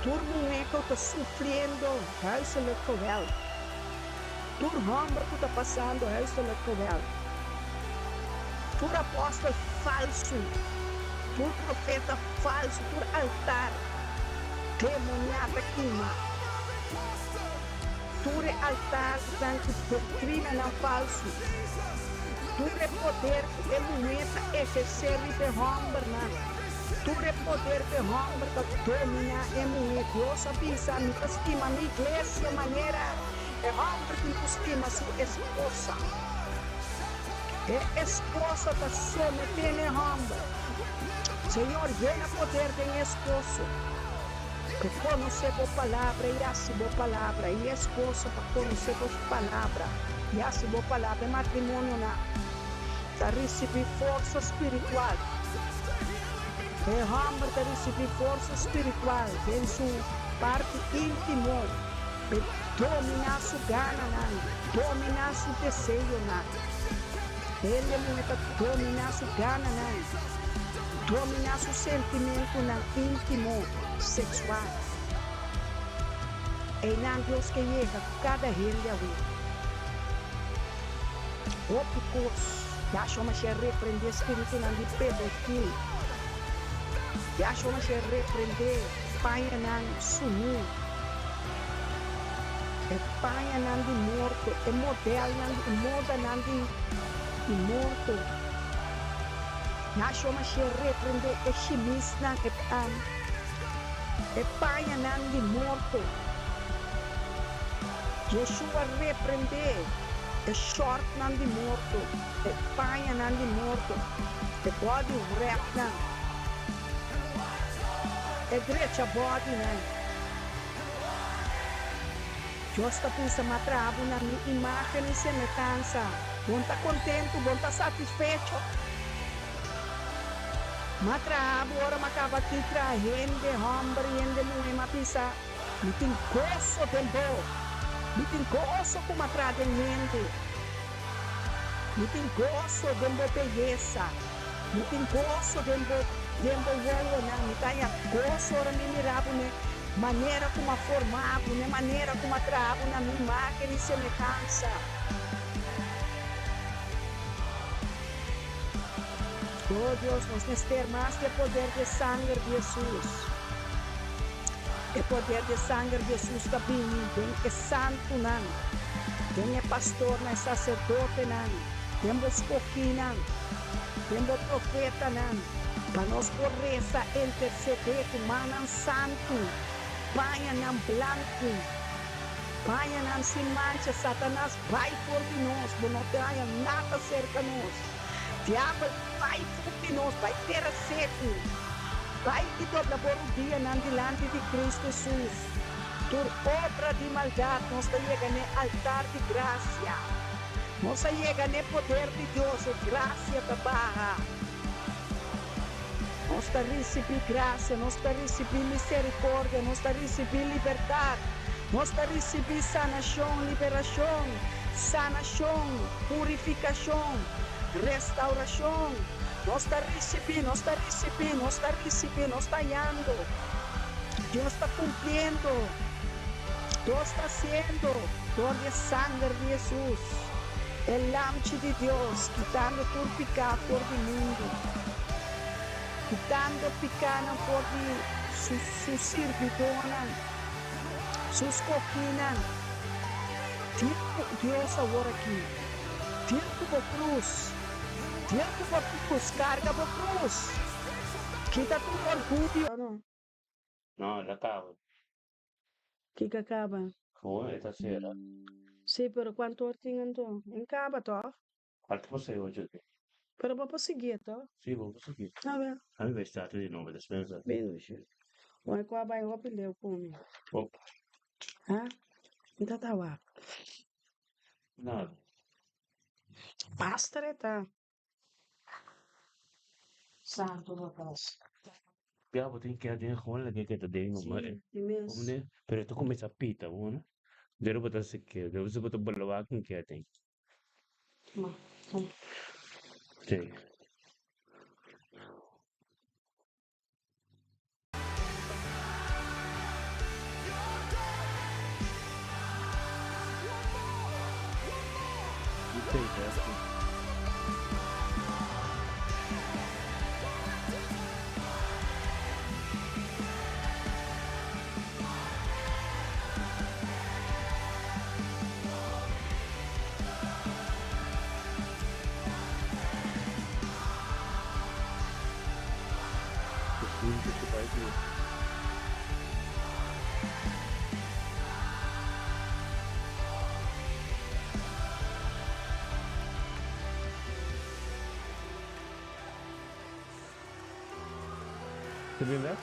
tur muhé ku ta sufriendo huiselijk geweld. Tur hòmber ku ta pasando huiselijk geweld, tur apòstel falsu, tur profeta falsu, tur altar demoniá ta kima, tur e altarnan ku doktrinanan falsu, tur e poder ku e muhé ta ehersé riba e hòmbernan, tur e poder ku e hòmber ta dominá e muhé. Dios a bisa, Mi ta stima mi iglesia manera. E hòmber tin ku stima su esposa. E esposa ta someté n'e hòmber. Señor, yena poder den e esposo pa konosé bo palabra i hasi bo palabra, i e esposa pa konosé bo palabra i hasi bo palabra. E matrimonionan ta risibí forsa spiritual. E hòmber ta risibí forsa spiritual den su parti íntimo. P'e dominá su gananan, dominá su deseonan. Hende muhé ta dominá su gananan, dominá su sentimentunan íntimo, seksual. Einan Dios ke yega ku kada hende awe. Hopi kos. Yahshua Mashiach reprendé spiritunan di pedofil. Yahshua Mashiach reprendé pañanan sunú. E pañanan di morto, e modelnan di, e modanan di, di morto. Yahshua Mashiach reprende e shimisnan, e, um, e pañanan di morto. Yeshua reprende e shortnan di morto, e pañanan di morto, e body wrapnan, e drecha bodynan. Dios ta bisa, M'a traha bo na mi imágen i semehansa. Bo no ta kontentu, bo no ta satisfecho. M'a traha bo ora m'a kaba di traha hende hòmber i hende muhé. M'a bisa, Mi tin goso den bo. Mi tin goso ku m'a traha den hende. Mi tin goso den bo beyesa. Mi tin goso den bo den bo wowonan. Mi ta haña goso ora mi mira bo n'e manera ku m'a forma bo, n'e manera ku m'a traha bo na mi imágen i semehansa. Oh Dios, nos mester mas di e poder di e sanger di Hesus. E poder di e sanger di Hesus ta bini den e santunan, den e pastornan, e saserdotenan, den bo skohinan, den bo profetanan, pa nos por resa, intersedé ku mannan santu, pañanan blanku, pañanan sin mancha. Satanas, bai for di nos, bo no ta haña nada serka nos. Diabel, bai for di nos, bai tera seku, bai i dobla bo rudianan dilanti di Cristo Hesus. Tur obra di maldad nos ta yega n'e altar di gracia. Nos a yega n'e poder di Dios, e gracia ta baha. Nos ta ricibi gracia, nos ta ricibi misericordia, nos ta ricibi libertad, nos ta ricibi sanacion, liberacion, sanacion, purificacion, restauracion. Nos ta ricibi, nos ta ricibi, nos ta ricibi, nos ta hayando. Dios ta cumpliendo, Dios ta haciendo door di e sanger di Jesus, e Lamchi di Dios, kitando tur pica for di mundu. Kitando pikánan for di Su sirbidónan, Su skogínan. Deal ku Dios awor aki. Deal ku bo krus. Deal ku bo krus. Karga bo krus. Kita tur orguyo. No, el a kaba. Kiko a kaba? Gewoon e ta sera. Sí, pero kuantu or tin anto? En kaba tòg? Cuanto por seis ocho di? Pero bo por siguié to? Sí, bo por siguié. A ver. A mi bay start di nobo despensa. Bin Lucia. Oi cu a bay hopi leu cu mi. Opa. Ha? Mi ta ta wak. Nada. Pastor e ta. Santo Papas. Pia bo tin keda den gewoon lag'é keda den Sí, nomás. di mes. Como ne? Pero e ta cuminsa pita bo no. Dero bo ta sequé, dero bo ta bala wak en keda den. Sí. Te bin bek?